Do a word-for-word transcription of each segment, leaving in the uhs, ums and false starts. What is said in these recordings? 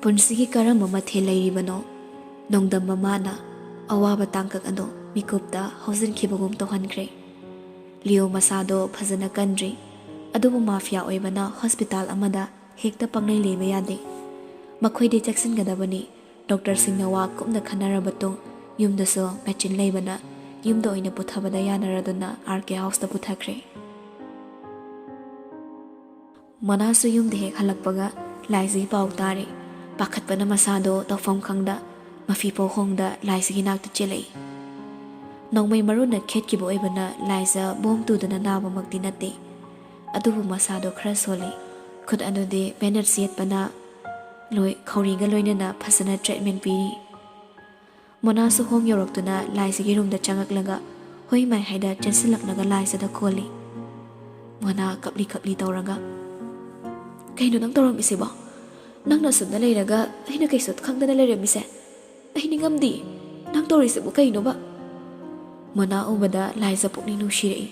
ꯄꯨꯟꯁꯤꯒꯤ ꯀꯔꯝꯕ ꯃꯊꯦꯜ ꯂꯩꯔꯤꯕꯅꯣ? ꯅꯣꯡꯗꯝ ꯃꯃꯥꯅ ꯑꯋꯥꯕ ꯇꯥꯡꯀꯛ ꯑꯗꯨ ꯃꯤꯀꯨꯞꯇ ꯍꯧꯖꯤꯟꯈꯤꯕꯒꯨꯝ ꯇꯧꯍꯟꯈ꯭ꯔꯦ꯫ ꯂꯤꯑꯣ ꯃꯁꯥꯗꯣ ꯐꯖꯅ ꯀꯟꯗ꯭ꯔꯤ, ꯑꯗꯨꯕꯨ ꯃꯥꯐꯤꯌꯥ ꯑꯣꯏꯕꯅ ꯍꯣꯁꯄꯤꯇꯥꯜ ꯑꯃꯗ ꯍꯦꯛꯇ ꯄꯪꯂꯩ ꯂꯩꯕ ꯌꯥꯗꯦ꯫ ꯃꯈꯣꯏꯗꯤ ꯆꯦꯛꯁꯤꯟꯒꯗꯕꯅꯤ꯫ ꯗꯣꯛꯇꯔꯁꯤꯡꯅ ꯋꯥ ꯀꯨꯞꯅ ꯈꯟꯅꯔꯕ ꯇꯨꯡ, ꯌꯨꯝꯗꯁꯨ ꯃꯦꯆꯤꯟ ꯂꯩꯕꯅ ꯌꯨꯝꯗ ꯑꯣꯏꯅ ꯄꯨꯊꯕꯗ ꯌꯥꯅꯔꯗꯨꯅ ꯑꯥꯔ ꯀꯦ ꯍꯥꯎꯁꯇ ꯄꯨꯊꯈ꯭ꯔꯦ꯫ ꯃꯣꯅꯥꯁꯨ ꯌꯨꯝꯗ ꯍꯦꯛ ꯍꯜꯂꯛꯄꯒ ꯂꯥꯏꯖꯒꯤ ꯄꯥꯎ ꯇꯥꯔꯦ꯫ ꯄꯥꯈꯠꯄꯅ ꯃꯁꯥꯗꯣ ꯇꯧꯐꯝ ꯈꯪꯗ, ꯃꯐꯤ ꯄꯣꯛꯍꯣꯡꯗ ꯂꯥꯏꯖꯒꯤ ꯅꯥꯛꯇ ꯆꯦꯜꯂꯛꯏ꯫ ꯅꯣꯡꯃꯩ ꯃꯔꯨꯅ ꯈꯦꯠꯈꯤꯕ ꯑꯣꯏꯕꯅ ꯂꯥꯏꯖ ꯕꯣꯝ ꯇꯨꯗꯅ ꯅꯥꯕꯃꯛꯇꯤ ꯅꯠꯇꯦ꯫ ꯑꯗꯨꯕꯨ ꯃꯁꯥꯗꯣ ꯈꯔ ꯁꯣꯜꯂꯤ꯫ ꯈꯨꯠ ꯑꯗꯨꯗꯤ ꯕꯦꯟꯗꯦꯖ ꯌꯦꯠꯄꯅ ꯂꯣꯏ-, ꯈꯧꯔꯤꯒ ꯂꯣꯏꯅꯅ ꯐꯖꯅ ꯇ꯭ꯔꯤꯠꯃꯦꯟ ꯄꯤꯔꯤ꯫ ꯃꯣꯅꯥꯁꯨ ꯍꯣꯝ ꯌꯧꯔꯛꯇꯨꯅ ꯂꯥꯏꯖꯒꯤ ꯔꯨꯝꯗ ꯆꯪꯉꯛꯂꯒ ꯍꯣꯏ ꯃꯥꯏ ꯍꯥꯏꯗ ꯆꯦꯟꯁꯤꯜꯂꯛꯂꯒ ꯂꯥꯏꯖꯗ ꯀꯣꯜꯂꯤ꯫ ꯃꯣꯅꯥ ꯀꯞꯂꯤ ꯀꯞꯂꯤ ꯇꯧꯔꯒ, "ꯀꯩꯅꯣ ꯅꯪ ꯇꯧꯔꯝꯃꯤꯁꯤꯕꯣ? ꯅꯪꯅ ꯑꯁꯨꯝꯅ ꯂꯩꯔꯒ ꯑꯩꯅ ꯀꯩꯁꯨ ꯈꯪꯗꯅ ꯂꯩꯔꯝꯃꯤꯁꯦ? ꯑꯩ ꯅꯤꯡꯉꯝꯗꯦ꯫ ꯅꯪ ꯇꯧꯔꯤꯁꯤꯕꯨ ꯀꯩꯅꯣꯕ?" ꯃꯣꯅꯥ ꯎꯕꯗ ꯂꯥꯏꯖ ꯄꯨꯛꯅꯤꯡ ꯅꯨꯡꯁꯤꯔꯛꯏ꯫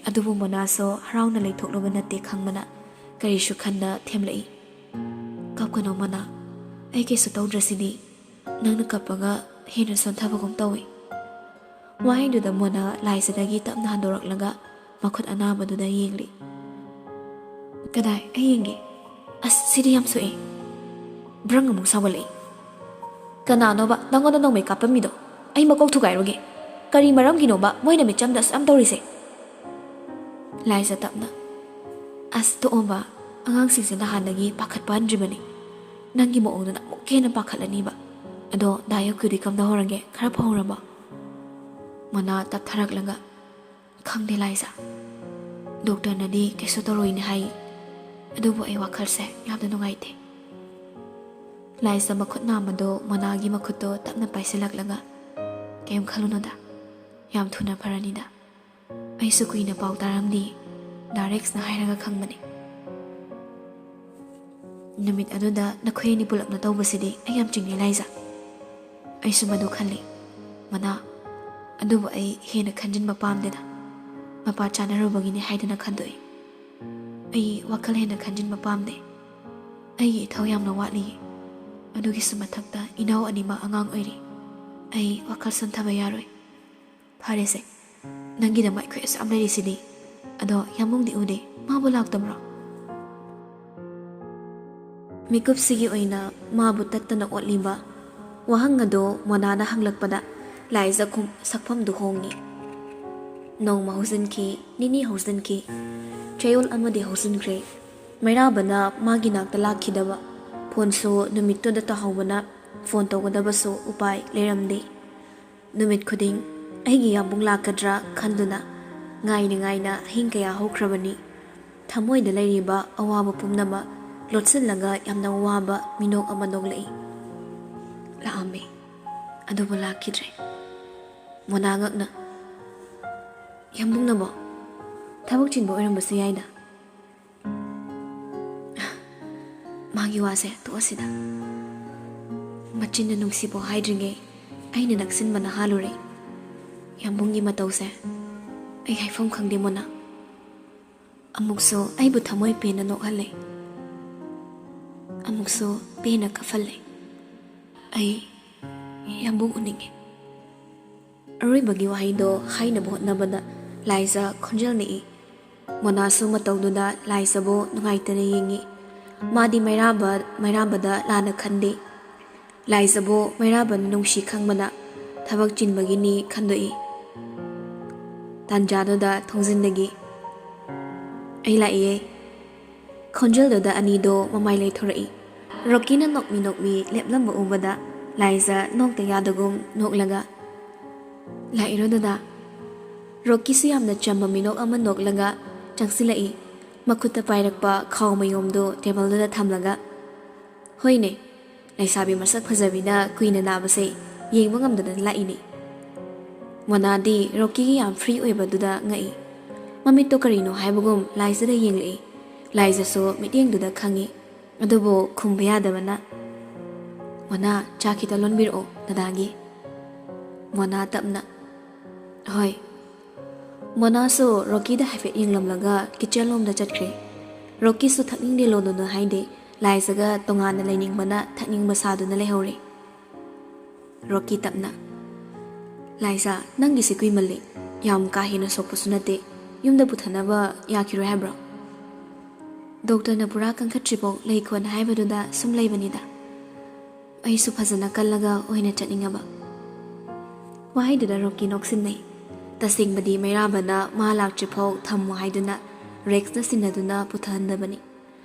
ꯑꯗꯨꯕꯨ ꯃꯣꯅꯥꯁꯨ ꯍꯔꯥꯎꯅ ꯂꯩꯊꯣꯛꯂꯨꯕ ꯅꯠꯇꯦ ꯈꯪꯕꯅ ꯀꯔꯤꯁꯨ ꯈꯟꯗ ꯊꯦꯝꯂꯛꯏ꯫ "ꯀꯞꯀꯅꯣ ꯃꯣꯅꯥ, ꯑꯩ ꯀꯩꯁꯨ ꯇꯧꯗ꯭ꯔꯁꯤꯗꯤ꯫ ꯅꯪꯅ ꯀꯞꯄꯒ ꯍꯦꯟꯅ ꯁꯣꯟꯊꯕꯒꯨꯝ ꯇꯧꯏ꯫" ꯋꯥꯍꯩꯗꯨꯗ ꯃꯣꯅꯥ ꯂꯥꯏꯖꯗꯒꯤ ꯇꯞꯅ ꯍꯟꯗꯣꯔꯛꯂꯒ ꯃꯈꯨꯠ ꯑꯅꯥꯕꯗꯨꯗ ꯌꯦꯡꯂꯤ꯫ "ꯀꯗꯥꯏ? ꯑꯩ ꯌꯦꯡꯒꯦ꯫ ꯑꯁ, ꯁꯤꯗꯤ ꯌꯥꯝ ꯁꯣꯛꯑꯦ꯫ ꯕ꯭ꯔꯪ ꯑꯃꯨꯛ ꯁꯥꯎꯒꯠꯂꯛꯏ꯫ ꯀꯅꯥꯅꯣꯕ ꯅꯪꯉꯣꯟꯗ ꯅꯣꯡꯃꯩ ꯀꯥꯞꯄꯝꯃꯤꯗꯣ? ꯑꯩ ꯃꯀꯣꯛ ꯊꯨꯒꯥꯏꯔꯨꯒꯦ꯫ ꯀꯔꯤ ꯃꯔꯝꯒꯤꯅꯣꯕ ꯃꯣꯏꯅ ꯃꯤꯆꯝꯗ ꯑꯁꯨꯛ ꯌꯥꯝ ꯇꯧꯔꯤꯁꯦ?" ꯂꯥꯏꯖ ꯇꯞꯅ, "ꯑꯁ, ꯇꯣꯛꯑꯣꯕ, ꯑꯉꯥꯡꯁꯤꯡꯁꯦ ꯅꯍꯥꯟꯗꯒꯤ ꯄꯥꯈꯠꯄ ꯍꯟꯗ꯭ꯔꯤꯕꯅꯤ꯫ ꯅꯪꯒꯤ ꯃꯑꯣꯡꯗꯨꯅ ꯑꯃꯨꯛꯀ ꯍꯦꯟꯅ ꯄꯥꯈꯠꯂꯅꯤꯕ꯫ ꯑꯗꯣ ꯗꯥ ꯌꯣꯀ꯭ꯌꯨꯗꯤ ꯀꯝꯗꯧꯍꯧꯔꯒꯦ? ꯈꯔ ꯐꯍꯧꯔꯕꯣ?" ꯃꯣꯅꯥ ꯇꯞꯊꯔꯛꯂꯒ, "ꯈꯪꯗꯦ ꯂꯥꯏꯖ꯫ ꯗꯣꯛꯇꯔꯅꯗꯤ ꯀꯩꯁꯨ ꯇꯧꯔꯣꯏꯅ ꯍꯥꯏ꯫ ꯑꯗꯨꯕꯨ ꯑꯩ ꯋꯥꯈꯜꯁꯦ ꯌꯥꯝꯅ ꯅꯨꯡꯉꯥꯏꯇꯦ꯫" ꯂꯥꯏꯖ ꯃꯈꯨꯠ ꯅꯥꯝꯃꯗꯣ ꯃꯣꯅꯥꯒꯤ ꯃꯈꯨꯠꯇꯣ ꯇꯞꯅ ꯄꯥꯏꯁꯤꯜꯂꯛꯂꯒ, "ꯀꯩꯝ ꯈꯜꯂꯨꯅꯨꯗ꯫ ꯌꯥꯝ ꯊꯨꯅ ꯐꯔꯅꯤꯗ꯫ ꯑꯩꯁꯨ ꯀꯨꯏꯅ ꯄꯥꯎ ꯇꯥꯔꯝꯗꯦ꯫ ꯗꯥ ꯔꯦꯛꯁꯅ ꯍꯥꯏꯔꯒ ꯈꯪꯕꯅꯦ꯫" "ꯅꯨꯃꯤꯠ ꯑꯗꯨꯗ ꯅꯈꯣꯏ ꯑꯅꯤ ꯄꯨꯂꯞꯅ ꯇꯧꯕꯁꯤꯗꯤ ꯑꯩ ꯌꯥꯝ ꯆꯤꯡꯅꯩ ꯂꯥꯏꯖ꯫" "ꯑꯩꯁꯨ ꯃꯗꯨ ꯈꯜꯂꯤ, ꯃꯣꯅꯥ꯫ ꯑꯗꯨꯕꯨ ꯑꯩ ꯍꯦꯟꯅ ꯈꯟꯖꯤꯟꯕ ꯄꯥꯝꯗꯦꯗ꯫ ꯃꯄꯥ ꯆꯥꯅꯔꯨꯕꯒꯤꯅꯤ ꯍꯥꯏꯗꯅ ꯈꯟꯗꯣꯛꯏ꯫ ꯑꯩ ꯋꯥꯈꯜ ꯍꯦꯟꯅ ꯈꯟꯖꯤꯟꯕ ꯄꯥꯝꯗꯦ꯫ ꯑꯩꯒꯤ ꯏꯊꯧ ꯌꯥꯝꯅ ꯋꯥꯠꯂꯤꯌꯦ꯫ ꯑꯗꯨꯒꯤꯁꯨ ꯃꯊꯛꯇ ꯏꯅꯥꯎ ꯑꯅꯤꯃꯛ ꯑꯉꯥꯡ ꯑꯣꯏꯔꯤ꯫ ꯑꯩ ꯋꯥꯈꯜ ꯁꯣꯟꯊꯕ ꯌꯥꯔꯣꯏ꯫ ꯐꯔꯦꯁꯦ, ꯅꯪꯒꯤꯗꯃꯛ ꯑꯩꯈꯣꯏ ꯑꯁꯨꯛ ꯌꯥꯝ ꯂꯩꯔꯤꯁꯤꯗꯤ꯫ ꯑꯗꯣ ꯌꯥꯝꯕꯨꯡꯗꯤ ꯎꯗꯦ, ꯃꯥꯕꯨ ꯂꯥꯛꯇꯕ꯭ꯔꯣ? ꯃꯤꯀꯨꯞꯁꯤꯒꯤ ꯑꯣꯏꯅ ꯃꯥꯕꯨ ꯇꯠꯇꯅ ꯑꯣꯠꯂꯤꯕ ꯋꯥꯍꯪ ꯑꯗꯣ ꯃꯣꯅꯥꯅ ꯍꯪꯂꯛꯄꯗ ꯂꯥꯏꯖ ꯈꯨꯝ-, ꯁꯛꯐꯝꯗꯨ ꯍꯣꯡꯉꯤ꯫ ꯅꯣꯡꯃ ꯍꯧꯖꯤꯟꯈꯤ, ꯅꯤꯅꯤ ꯍꯧꯖꯤꯟꯈꯤ, ꯆꯌꯣꯜ ꯑꯃꯗꯤ ꯍꯧꯖꯤꯟꯈ꯭ꯔꯦ꯫ ꯃꯩꯔꯥꯕꯅ ꯃꯥꯒꯤ ꯅꯥꯛꯇ ꯂꯥꯛꯈꯤꯗꯕ, ꯐꯣꯟꯁꯨ ꯅꯨꯃꯤꯠꯇꯨꯗ ꯇꯧꯍꯧꯕꯅ ꯐꯣꯟ ꯇꯧꯒꯗꯕꯁꯨ ꯎꯄꯥꯏ ꯂꯩꯔꯝꯗꯦ꯫ ꯅꯨꯃꯤꯠ ꯈꯨꯗꯤꯡ ꯑꯩꯒꯤ ꯌꯥꯝꯕꯨꯡ ꯂꯥꯛꯀꯗ꯭ꯔꯥ ꯈꯟꯗꯨꯅ ꯉꯥꯏꯅ ꯉꯥꯏꯅ ꯑꯍꯤꯡ ꯀꯌꯥ ꯍꯧꯈ꯭ꯔꯕꯅꯤ꯫ ꯊꯃꯣꯏꯗ ꯂꯩꯔꯤꯕ ꯑꯋꯥꯕ ꯄꯨꯝꯅꯃꯛ ꯂꯣꯠꯁꯤꯜꯂꯒ ꯌꯥꯝꯅ ꯋꯥꯕ ꯃꯤꯅꯣꯛ ꯑꯃ ꯅꯣꯛꯂꯛꯏ꯫ ꯂꯥꯛꯑꯝꯃꯤ, ꯑꯗꯨꯕꯨ ꯂꯥꯛꯈꯤꯗ꯭ꯔꯦ꯫ ꯃꯣꯅꯥ ꯉꯛꯅ, "ꯌꯥꯝꯕꯨꯡꯅꯕꯣ? ꯊꯕꯛ ꯆꯤꯟꯕ ꯑꯣꯏꯔꯝꯕꯁꯨ ꯌꯥꯏꯗ꯫" ꯃꯥꯒꯤ ꯋꯥꯁꯦ ꯇꯣꯛꯑꯁꯤꯗ꯫ ꯃꯆꯤꯟꯅ ꯅꯨꯡꯁꯤꯕꯧ ꯍꯥꯏꯗ꯭ꯔꯤꯉꯩ ꯑꯩꯅ ꯅꯛꯁꯤꯟꯕꯅ ꯍꯥꯜꯂꯨꯔꯦ꯫ ꯌꯥꯝꯕꯨꯡꯒꯤ ꯃꯇꯧꯁꯦ ꯑꯩ ꯍꯥꯏꯐꯝ ꯈꯪꯗꯦ ꯃꯣꯅꯥ꯫ ꯑꯃꯨꯛꯁꯨ ꯑꯩꯕꯨ ꯊꯃꯣꯏ ꯄꯦꯟꯅ ꯅꯣꯛꯍꯜꯂꯦ, ꯑꯃꯨꯛꯁꯨ ꯄꯦꯟꯅ ꯀꯞꯍꯜꯂꯦ꯫ ꯑꯩ ꯌꯥꯝꯕꯨꯡ ꯎꯅꯤꯡꯉꯦ꯫ ꯑꯔꯣꯏꯕꯒꯤ ꯋꯥꯍꯩꯗꯣ ꯍꯥꯏꯅꯕ ꯍꯣꯠꯅꯕꯗ ꯂꯥꯏꯖ ꯈꯣꯟꯖꯦꯜ ꯅꯤꯛꯏ꯫ ꯃꯣꯅꯥꯁꯨ ꯃꯇꯧꯗꯨꯗ ꯂꯥꯏꯖꯕꯨ ꯅꯨꯡꯉꯥꯏꯇꯅ ꯌꯦꯡꯉꯤ꯫ ꯃꯥꯗꯤ ꯃꯩꯔꯥꯕ, ꯃꯩꯔꯥꯕꯗ ꯂꯥꯟꯅ ꯈꯟꯗꯦ꯫ ꯂꯥꯏꯖꯕꯨ ꯃꯩꯔꯥꯕꯅ ꯅꯨꯡꯁꯤ ꯈꯪꯕꯅ ꯊꯕꯛ ꯆꯤꯟꯕꯒꯤꯅꯤ ꯈꯟꯗꯣꯛꯏ꯫ ꯇꯥꯟꯖꯥꯗꯨꯗ ꯊꯣꯡꯖꯤꯟꯗꯒꯤ, "ꯑꯩ ꯂꯥꯛꯏꯌꯦ꯫" ꯈꯣꯟꯖꯦꯜꯗꯨꯗ ꯑꯅꯤꯗꯣ ꯃꯃꯥꯏ ꯂꯩꯊꯣꯔꯛꯏ꯫ ꯔꯣꯀꯤꯅ ꯅꯣꯛꯃꯤ ꯅꯣꯛꯃꯤ ꯂꯦꯞꯂꯝꯕ ꯎꯕꯗ ꯂꯥꯏꯖ ꯅꯣꯛꯇ ꯌꯥꯗꯒꯨꯝ ꯅꯣꯛꯂꯒ, "ꯂꯥꯛꯏꯔꯣ ꯗꯗꯥ?" ꯔꯣꯀꯤꯁꯨ ꯌꯥꯝꯅ ꯆꯝꯕ ꯃꯤꯅꯣꯛ ꯑꯃ ꯅꯣꯛꯂꯒ ꯆꯪꯁꯤꯜꯂꯛꯏ, ꯃꯈꯨꯠꯇ ꯄꯥꯏꯔꯛꯄ ꯈꯥꯎ ꯃꯌꯣꯝꯗꯨ ꯇꯦꯕꯜꯗꯨꯗ ꯊꯝꯂꯒ꯫ "ꯍꯣꯏꯅꯦ, ꯂꯩꯁꯥꯕꯤ ꯃꯁꯛ ꯐꯖꯕꯤꯅ ꯀꯨꯏꯅ ꯅꯥꯕꯁꯦ ꯌꯦꯡꯕ ꯉꯝꯗꯗꯅ ꯂꯥꯛꯏꯅꯦ꯫" ꯃꯣꯅꯥꯗꯤ ꯔꯣꯀꯤꯒꯤ ꯌꯥꯝ ꯐ꯭ꯔꯤ ꯑꯣꯏꯕꯗꯨꯗ ꯉꯛꯏ꯫ ꯃꯃꯤꯠꯇꯣ ꯀꯔꯤꯅꯣ ꯍꯥꯏꯕꯒꯨꯝ ꯂꯥꯏꯖꯗ ꯌꯦꯡꯂꯛꯏ꯫ ꯂꯥꯏꯖꯁꯨ ꯃꯤꯠꯌꯦꯡꯗꯨꯗ ꯈꯪꯏ꯫ ꯑꯗꯨꯕꯨ ꯈꯨꯝꯕ ꯌꯥꯗꯕꯅ, "ꯃꯣꯅꯥ, ꯆꯥ ꯈꯤꯇ ꯂꯣꯟꯕꯤꯔꯛꯑꯣ ꯗꯗꯥꯒꯤ꯫" ꯃꯣꯅꯥ ꯇꯞꯅ, "ꯍꯣꯏ꯫" ꯃꯣꯅꯥꯁꯨ ꯔꯣꯀꯤꯗ ꯍꯥꯏꯐꯦꯠ ꯌꯦꯡꯂꯝꯂꯒ ꯀꯤꯠꯆꯟ ꯂꯣꯝꯗ ꯆꯠꯈ꯭ꯔꯦ꯫ ꯔꯣꯀꯤꯁꯨ ꯊꯛꯅꯤꯡꯗꯦ ꯂꯣꯟꯗꯨꯅ ꯍꯥꯏꯗꯦ꯫ ꯂꯥꯏꯖꯒ ꯇꯣꯉꯥꯟꯅ ꯂꯩꯅꯤꯡꯕꯅ ꯊꯛꯅꯤꯡꯕ ꯁꯥꯗꯨꯅ ꯂꯩꯍꯧꯔꯦ꯫ ꯔꯣꯀꯤ ꯇꯞꯅ, "ꯂꯥꯏꯖꯥ, ꯅꯪꯒꯤꯁꯤ ꯀꯨꯏꯃꯜꯂꯤ꯫ ꯌꯥꯝ ꯀꯥ ꯍꯦꯟꯅ ꯁꯣꯛꯄꯁꯨ ꯅꯠꯇꯦ꯫ ꯌꯨꯝꯗ ꯄꯨꯊꯅꯕ ꯌꯥꯈꯤꯔꯣꯏ ꯍꯥꯏꯕ꯭ꯔꯣ?" "ꯗꯣꯛꯇꯔꯅ ꯄꯨꯔꯥ ꯀꯟꯈꯠꯇ꯭ꯔꯤꯐꯥꯎ ꯂꯩꯈꯣꯅ ꯍꯥꯏꯕꯗꯨꯗ ꯁꯨꯝ ꯂꯩꯕꯅꯤꯗ꯫ ꯑꯩꯁꯨ ꯐꯖꯅ ꯀꯜꯂꯒ ꯑꯣꯏꯅ ꯆꯠꯅꯤꯡꯉꯕ꯫" ꯋꯥꯍꯩꯗꯨꯗ ꯔꯣꯀꯤ ꯅꯣꯛꯁꯤꯟꯅꯩ꯫ ꯇꯁꯦꯡꯕꯗꯤ ꯃꯩꯔꯥꯕꯅ ꯃꯥ ꯂꯥꯛꯇ꯭ꯔꯤꯐꯥꯎ ꯊꯝꯃꯨ ꯍꯥꯏꯗꯨꯅ ꯔꯦꯛꯁꯅ ꯁꯤꯟꯅꯗꯨꯅ ꯄꯨꯊꯍꯟꯗꯕꯅꯤ꯫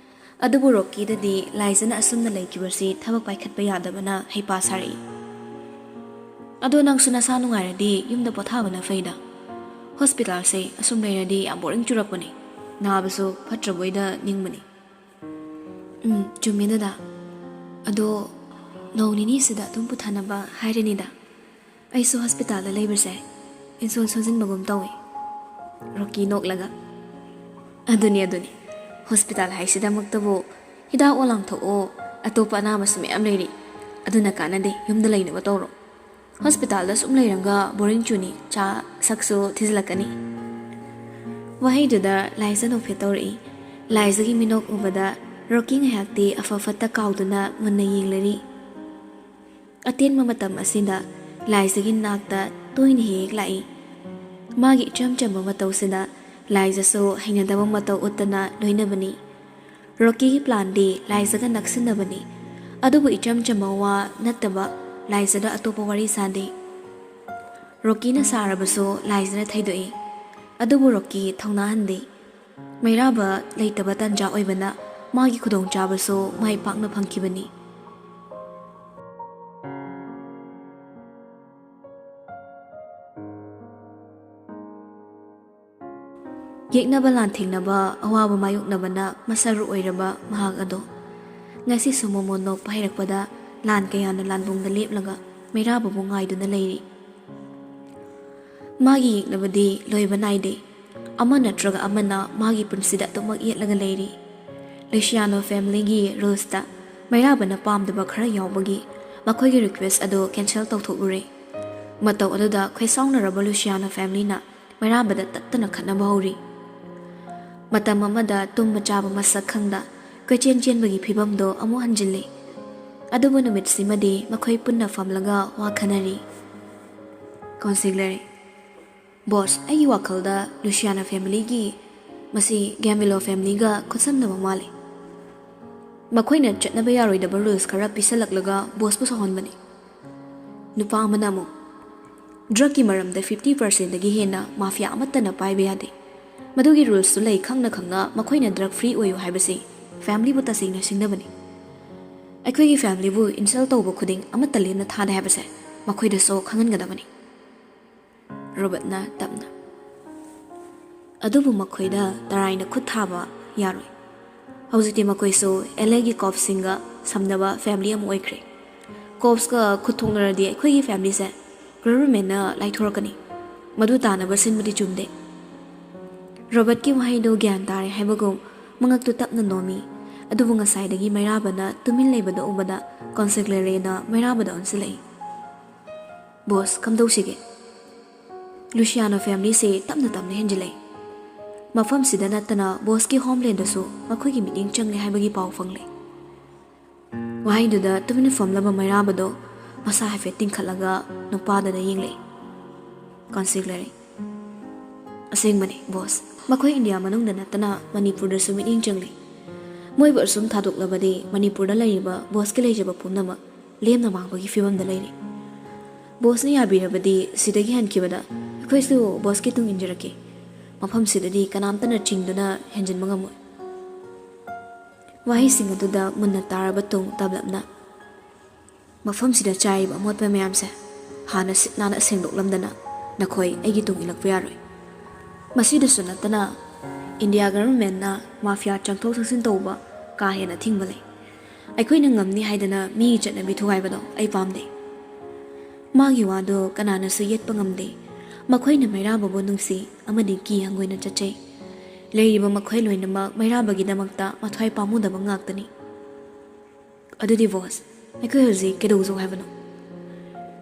ꯑꯗꯨꯕꯨ ꯔꯣꯀꯤꯗꯗꯤ ꯂꯥꯏꯖꯅ ꯑꯁꯨꯝꯅ ꯂꯩꯈꯤꯕꯁꯤ ꯊꯕꯛ ꯄꯥꯏꯈꯠꯄ ꯌꯥꯗꯕꯅ ꯍꯩꯄꯥ ꯁꯥꯔꯛꯏ꯫ "ꯑꯗꯣ ꯅꯪꯁꯨ ꯅꯁꯥ ꯅꯨꯡꯉꯥꯏꯔꯗꯤ ꯌꯨꯝꯗ ꯄꯣꯊꯥꯕꯅ ꯐꯩꯗ꯫ ꯍꯣꯁꯄꯤꯇꯥꯜꯁꯦ ꯑꯁꯨꯝ ꯂꯩꯔꯗꯤ ꯌꯥꯝ ꯕꯣꯔꯤꯡ ꯆꯨꯔꯛꯄꯅꯦ꯫ ꯅꯥꯕꯁꯨ ꯐꯠꯇ꯭ꯔꯕꯣꯏꯗ ꯅꯤꯡꯕꯅꯦ꯫" "ꯎꯝ, ꯆꯨꯝꯃꯦ ꯗꯗꯥ꯫ ꯑꯗꯣ ꯅꯣꯡ ꯅꯤꯅꯤꯁꯤꯗ ꯑꯗꯨꯝ ꯄꯨꯊꯅꯕ ꯍꯥꯏꯔꯅꯤꯗ꯫ ꯑꯩꯁꯨ ꯍꯣꯁꯄꯤꯇꯥꯜꯗ ꯂꯩꯕꯁꯦ ꯏꯟꯁꯣꯟ ꯁꯣꯟꯖꯤꯟꯕꯒꯨꯝ ꯇꯧꯏ꯫" ꯔꯣꯀꯤ ꯅꯣꯛꯂꯒ, "ꯑꯗꯨꯅꯤ, ꯑꯗꯨꯅꯤ꯫ ꯍꯣꯁꯄꯤꯇꯥꯜ ꯍꯥꯏꯁꯤꯗꯃꯛꯇꯕꯨ ꯍꯤꯗꯥꯛ ꯑꯣ ꯂꯥꯡꯊꯣꯛꯑꯣ, ꯑꯇꯣꯞꯄ ꯑꯅꯥꯕꯁꯨ ꯃꯌꯥꯝ ꯂꯩꯔꯤ꯫ ꯑꯗꯨꯅ ꯀꯥꯟꯅꯗꯦ, ꯌꯨꯝꯗ ꯂꯩꯅꯕ ꯇꯧꯔꯣ꯫ ꯍꯣꯁꯄꯤꯇꯥꯜꯗ ꯁꯨꯝ ꯂꯩꯔꯒ ꯕꯣꯔꯤꯡ ꯆꯨꯅꯤ, ꯆꯥ ꯁꯛꯁꯨ ꯊꯤꯖꯤꯜꯂꯛꯀꯅꯤ꯫" ꯋꯥꯍꯩꯗꯨꯗ ꯂꯥꯏꯖ ꯅꯣꯛꯐꯦꯠ ꯇꯧꯔꯛꯏ꯫ ꯂꯥꯏꯖꯒꯤ ꯃꯤꯅꯣꯛ ꯎꯕꯗ ꯔꯣꯀꯤ ꯉꯥꯏꯍꯥꯛꯇꯤ ꯑꯐ ꯐꯠꯇ ꯀꯥꯎꯗꯨꯅ ꯃꯨꯟꯅ ꯌꯦꯡꯂꯔꯤ꯫ ꯑꯇꯦꯟꯕ ꯃꯇꯝ ꯑꯁꯤꯗ ꯂꯥꯏꯖꯒꯤ ꯅꯥꯛꯇ ꯇꯣꯏꯅ ꯍꯦꯛ ꯍꯦꯛ ꯂꯥꯛꯏ꯫ ꯃꯥꯒꯤ ꯏꯆꯝ ꯆꯝꯕ ꯃꯇꯧꯁꯤꯗ ꯂꯥꯏꯖꯁꯨ ꯍꯩꯅꯗꯕ ꯃꯇꯧ ꯎꯠꯇꯅ ꯂꯣꯏꯅꯕꯅꯤ꯫ ꯔꯣꯀꯤꯒꯤ ꯄ꯭ꯂꯥꯟꯗꯤ ꯂꯥꯏꯖꯒ ꯅꯛꯁꯤꯟꯅꯕꯅꯤ, ꯑꯗꯨꯕꯨ ꯏꯆꯝ ꯆꯝꯕ ꯋꯥ ꯅꯠꯇꯕ ꯂꯥꯏꯖꯗ ꯑꯇꯣꯞꯄ ꯋꯥꯔꯤ ꯁꯥꯗꯦ꯫ ꯔꯣꯀꯤꯅ ꯁꯥꯔꯕꯁꯨ ꯂꯥꯏꯖꯅ ꯊꯩꯗꯣꯛꯏ꯫ ꯑꯗꯨꯕꯨ ꯔꯣꯀꯤ ꯊꯧꯅꯥ ꯍꯟꯗꯦ꯫ ꯃꯩꯔꯥꯕ ꯂꯩꯇꯕ ꯇꯥꯟꯖꯥ ꯑꯣꯏꯕꯅ ꯃꯥꯒꯤ ꯈꯨꯗꯣꯡꯆꯥꯕꯁꯨ ꯃꯥꯏ ꯄꯥꯛꯅ ꯐꯪꯈꯤꯕꯅꯤ꯫ ꯌꯦꯛꯅꯕ ꯂꯥꯟꯊꯦꯡꯅꯕ, ꯑꯋꯥꯕ ꯃꯥꯌꯣꯛꯅꯕꯅ ꯃꯁꯔꯨ ꯑꯣꯏꯔꯕ ꯃꯍꯥꯛ ꯑꯗꯣ ꯉꯁꯤꯁꯨ ꯃꯣꯃꯣꯟ ꯅꯣꯛꯄ ꯍꯩꯔꯛꯄꯗ ꯂꯥꯟ ꯀꯌꯥꯅ ꯂꯥꯟꯕꯨꯡꯗ ꯂꯦꯞꯂꯒ ꯃꯩꯔꯥꯕꯕꯨ ꯉꯥꯏꯗꯨꯅ ꯂꯩꯔꯤ꯫ ꯃꯥꯒꯤ ꯌꯦꯛꯅꯕꯗꯤ ꯂꯣꯏꯕ ꯅꯥꯏꯗꯦ꯫ ꯑꯃ ꯅꯠꯇ꯭ꯔꯒ ꯑꯃꯅ ꯃꯥꯒꯤ ꯄꯨꯟꯁꯤꯗ ꯑꯗꯨꯃꯛ ꯌꯦꯠꯂꯒ ꯂꯩꯔꯤ꯫ ꯂꯨꯁꯤꯌꯥꯅꯣ ꯐꯦꯃꯤꯂꯤꯒꯤ ꯔꯨꯜꯁꯇ ꯃꯩꯔꯥꯕꯅ ꯄꯥꯝꯗꯕ ꯈꯔ ꯌꯥꯎꯕꯒꯤ ꯃꯈꯣꯏꯒꯤ ꯔꯤꯀ꯭ꯋꯦꯁ ꯑꯗꯨ ꯀꯦꯟꯁꯦꯜ ꯇꯧꯊꯣꯛꯂꯨꯔꯦ꯫ ꯃꯇꯧ ꯑꯗꯨꯗ ꯈꯣꯏꯁꯥꯎꯅꯔꯕ ꯂꯨꯁꯤꯌꯥꯅꯣ ꯐꯦꯃꯤꯂꯤꯅ ꯃꯩꯔꯥꯕꯗ ꯇꯠꯇꯅ ꯈꯠꯅꯕ ꯍꯧꯔꯤ꯫ ꯃꯇꯝ ꯑꯃꯗ ꯇꯨꯝꯕ ꯆꯥꯕ ꯃꯁꯛ ꯈꯪꯗ ꯀꯣꯏꯆꯦꯟ ꯆꯦꯟꯕꯒꯤ ꯐꯤꯕꯝꯗꯣ ꯑꯃꯨꯛ ꯍꯟꯖꯤꯜꯂꯤ꯫ ꯑꯗꯨꯕꯨ ꯅꯨꯃꯤꯠꯁꯤꯃꯗꯤ ꯃꯈꯣꯏ ꯄꯨꯟꯅ ꯐꯝꯂꯒ ꯋꯥ ꯈꯟꯅꯔꯤ꯫ ꯀꯥꯎꯟꯁꯤꯂꯔ: "ꯕꯣꯁ, ꯑꯩꯒꯤ ꯋꯥꯈꯜꯗ ꯂꯨꯁꯤꯌꯥꯅ ꯐꯦꯃꯤꯂꯤꯒꯤ ꯃꯁꯤ ꯒ꯭ꯌꯥꯃꯤꯂꯣ ꯐꯦꯃꯤꯂꯤꯒ ꯈꯨꯠꯁꯝꯅꯕ ꯃꯥꯜꯂꯤ꯫ ꯃꯈꯣꯏꯅ ꯆꯠꯅꯕ ꯌꯥꯔꯣꯏꯗꯕ ꯔꯨꯜꯁ ꯈꯔ ꯄꯤꯁꯜꯂꯛꯂꯒ ꯕꯣꯁꯄꯨ ꯁꯥꯎꯍꯟꯕꯅꯤ꯫ ꯅꯨꯄꯥ ꯑꯃꯅ ꯑꯃꯨꯛ, ꯗ꯭ꯔꯒꯀꯤ ꯃꯔꯝꯗ ꯐꯤꯐꯇꯤ ꯄꯥꯔꯁꯦꯟꯗꯒꯤ ꯍꯦꯟꯅ ꯃꯥꯐꯤꯌꯥ ꯑꯃꯠꯇꯅ ꯄꯥꯏꯕ ꯌꯥꯗꯦ꯫ ꯃꯗꯨꯒꯤ ꯔꯨꯜꯁꯇꯨ ꯂꯩ ꯈꯪꯅ ꯈꯪꯅ ꯃꯈꯣꯏꯅ ꯗ꯭ꯔꯒ ꯐ꯭ꯔꯤ ꯑꯣꯏꯌꯨ ꯍꯥꯏꯕꯁꯤ ꯐꯦꯃꯤꯂꯤꯕꯨ ꯇꯁꯦꯡꯅ ꯁꯤꯡꯅꯕꯅꯤ꯫ ꯑꯩꯈꯣꯏꯒꯤ ꯐꯦꯃꯤꯂꯤꯕꯨ ꯏꯟꯁꯜ ꯇꯧꯕ ꯈꯨꯗꯤꯡ ꯑꯃꯠꯇ ꯂꯦꯝꯅ ꯊꯥꯗꯦ ꯍꯥꯏꯕꯁꯦ ꯃꯈꯣꯏꯗꯁꯨ ꯈꯪꯍꯟꯒꯗꯕꯅꯤ"꯫ ꯔꯣꯕꯔꯠꯅ ꯇꯞꯅ, "ꯑꯗꯨꯕꯨ ꯃꯈꯣꯏꯗ ꯇꯔꯥꯏꯅ ꯈꯨꯠ ꯊꯥꯕ ꯌꯥꯔꯣꯏ꯫ ꯍꯧꯖꯤꯛꯇꯤ ꯃꯈꯣꯏꯁꯨ ꯑꯦꯜ ꯑꯦꯒꯤ ꯀꯣꯞꯁꯤꯡꯒ ꯁꯝꯅꯕ ꯐꯦꯃꯤꯂꯤ ꯑꯃ ꯑꯣꯏꯈ꯭ꯔꯦ꯫ ꯀꯣꯞꯁꯀ ꯈꯨꯠ ꯊꯣꯛꯅꯔꯗꯤ ꯑꯩꯈꯣꯏꯒꯤ ꯐꯦꯃꯤꯂꯤꯁꯦ ꯒꯚꯔꯟꯃꯦꯟꯅ ꯂꯥꯏꯊꯣꯔꯛꯀꯅꯤ꯫ ꯃꯗꯨ ꯇꯥꯅꯕ ꯁꯤꯟꯕꯗꯤ ꯆꯨꯝꯗꯦ"꯫ ꯔꯣꯕꯔꯠꯀꯤ ꯋꯥꯍꯩꯗꯨ ꯒ꯭ꯌꯥꯟ ꯇꯥꯔꯦ ꯍꯥꯏꯕꯒꯨꯝ ꯃꯉꯛꯇꯨ ꯇꯞꯅ ꯅꯣꯝꯃꯤ꯫ ꯑꯗꯨꯕꯨ ꯉꯁꯥꯏꯗꯒꯤ ꯃꯩꯔꯥꯕꯅ ꯇꯨꯃꯤꯟ ꯂꯩꯕꯗꯨ ꯎꯕꯗ ꯀꯥꯎꯟꯁꯤꯂꯔꯦꯅ ꯃꯩꯔꯥꯕꯗ ꯑꯣꯟꯁꯤꯜꯂꯛꯏ꯫ "ꯕꯣꯁ, ꯀꯝꯗꯧꯁꯤꯒꯦ? ꯂꯨꯁꯤꯌꯥꯅꯣ ꯐꯦꯃꯤꯂꯤꯁꯦ ꯇꯞꯅ ꯇꯞꯅ ꯍꯦꯟꯖꯤꯜꯂꯛꯏ꯫ ꯃꯐꯝꯁꯤꯗ ꯅꯠꯇꯅ ꯕꯣꯁꯀꯤ ꯍꯣꯝꯂꯦꯟꯗꯁꯨ ꯃꯈꯣꯏꯒꯤ ꯃꯤꯠꯌꯦꯡ ꯆꯪꯂꯦ ꯍꯥꯏꯕꯒꯤ ꯄꯥꯎ ꯐꯪꯂꯦ"꯫ ꯋꯥꯍꯩꯗꯨꯗ ꯇꯨꯃꯤꯟꯅ ꯐꯝꯂꯕ ꯃꯩꯔꯥꯕꯗꯣ ꯃꯁꯥ ꯍꯥꯏꯐꯦꯠ ꯇꯤꯡꯈꯠꯂꯒ ꯅꯨꯄꯥꯗꯨꯗ ꯌꯦꯡꯂꯛꯏ꯫ ꯀꯥꯎꯟꯁꯤꯂꯔ: "ꯑꯁꯦꯡꯕꯅꯤ ꯕꯣꯁ, ꯃꯈꯣꯏ ꯏꯟꯗꯤꯌꯥ ꯃꯅꯨꯡꯗ ꯅꯠꯇꯅ ꯃꯅꯤꯄꯨꯔꯗꯁꯨ ꯃꯤꯠꯌꯦꯡ ꯆꯪꯂꯤ꯫ ꯃꯣꯏꯕꯨ ꯑꯁꯨꯝ ꯊꯥꯗꯣꯛꯂꯕꯗꯤ ꯃꯅꯤꯄꯨꯔꯗ ꯂꯩꯔꯤꯕ ꯕꯣꯁꯀꯤ ꯂꯩꯖꯕ ꯄꯨꯝꯅꯃꯛ ꯂꯦꯝꯅ ꯃꯥꯡꯕꯒꯤ ꯐꯤꯕꯝꯗ ꯂꯩꯔꯦ꯫ ꯕꯣꯁꯅ ꯌꯥꯕꯤꯔꯕꯗꯤ ꯁꯤꯗꯒꯤ ꯍꯟꯈꯤꯕꯗ ꯑꯩꯈꯣꯏꯁꯨ ꯕꯣꯁꯀꯤ ꯇꯨꯡ ꯏꯟꯖꯔꯛꯀꯦ꯫ ꯃꯐꯝꯁꯤꯗꯗꯤ ꯀꯅꯥꯝꯇꯅ ꯆꯤꯡꯗꯨꯅ ꯍꯦꯟꯖꯤꯟꯕ ꯉꯝꯃꯣꯏ"꯫ ꯋꯥꯍꯩꯁꯤꯡ ꯑꯗꯨꯗ ꯃꯨꯟꯅ ꯇꯥꯔꯕ ꯇꯨꯡ ꯇꯞꯂꯞꯅ, "ꯃꯐꯝꯁꯤꯗ ꯆꯥꯏꯔꯤꯕ ꯑꯃꯣꯠꯄ ꯃꯌꯥꯝꯁꯦ ꯍꯥꯟꯅ ꯁꯤꯠ ꯅꯥꯟꯅ ꯁꯦꯡꯗꯣꯛꯂꯝꯗꯅ ꯅꯈꯣꯏ ꯑꯩꯒꯤ ꯇꯨꯡ ꯏꯜꯂꯛꯄ ꯌꯥꯔꯣꯏ꯫ ꯃꯁꯤꯗꯁꯨ ꯅꯠꯇꯅ ꯏꯟꯗꯤꯌꯥ ꯒꯚꯔꯟꯃꯦꯟꯅ ꯃꯥꯐꯤꯌꯥ ꯆꯪꯊꯣꯛ ꯆꯪꯁꯤꯟ ꯇꯧꯕ ꯀꯥ ꯍꯦꯟꯅ ꯊꯤꯡꯕ ꯂꯩ꯫ ꯑꯩꯈꯣꯏꯅ ꯉꯝꯅꯤ ꯍꯥꯏꯗꯅ ꯃꯤꯒꯤ ꯆꯠꯅꯕꯤ ꯊꯨꯒꯥꯏꯕꯗꯣ ꯑꯩ ꯄꯥꯝꯗꯦ"꯫ ꯃꯥꯒꯤ ꯋꯥꯗꯣ ꯀꯅꯥꯅꯁꯨ ꯌꯦꯠꯄ ꯉꯝꯗꯦ꯫ ꯃꯈꯣꯏꯅ ꯃꯩꯔꯥꯕꯕꯨ ꯅꯨꯡꯁꯤ ꯑꯃꯗꯤ ꯀꯤ ꯍꯪꯒꯣꯏꯅ ꯆꯠꯆꯩ꯫ ꯂꯩꯔꯤꯕ ꯃꯈꯣꯏ ꯂꯣꯏꯅꯃꯛ ꯃꯩꯔꯥꯕꯒꯤꯗꯃꯛꯇ ꯃꯊ꯭ꯋꯥꯏ ꯄꯥꯝꯃꯨꯗꯕ ꯉꯥꯛꯇꯅꯤ꯫ "ꯑꯗꯨꯗꯤ ꯕꯣꯁ, ꯑꯩꯈꯣꯏ ꯍꯧꯖꯤꯛ ꯀꯩꯗꯧꯖꯧ ꯍꯥꯏꯕꯅꯣ?"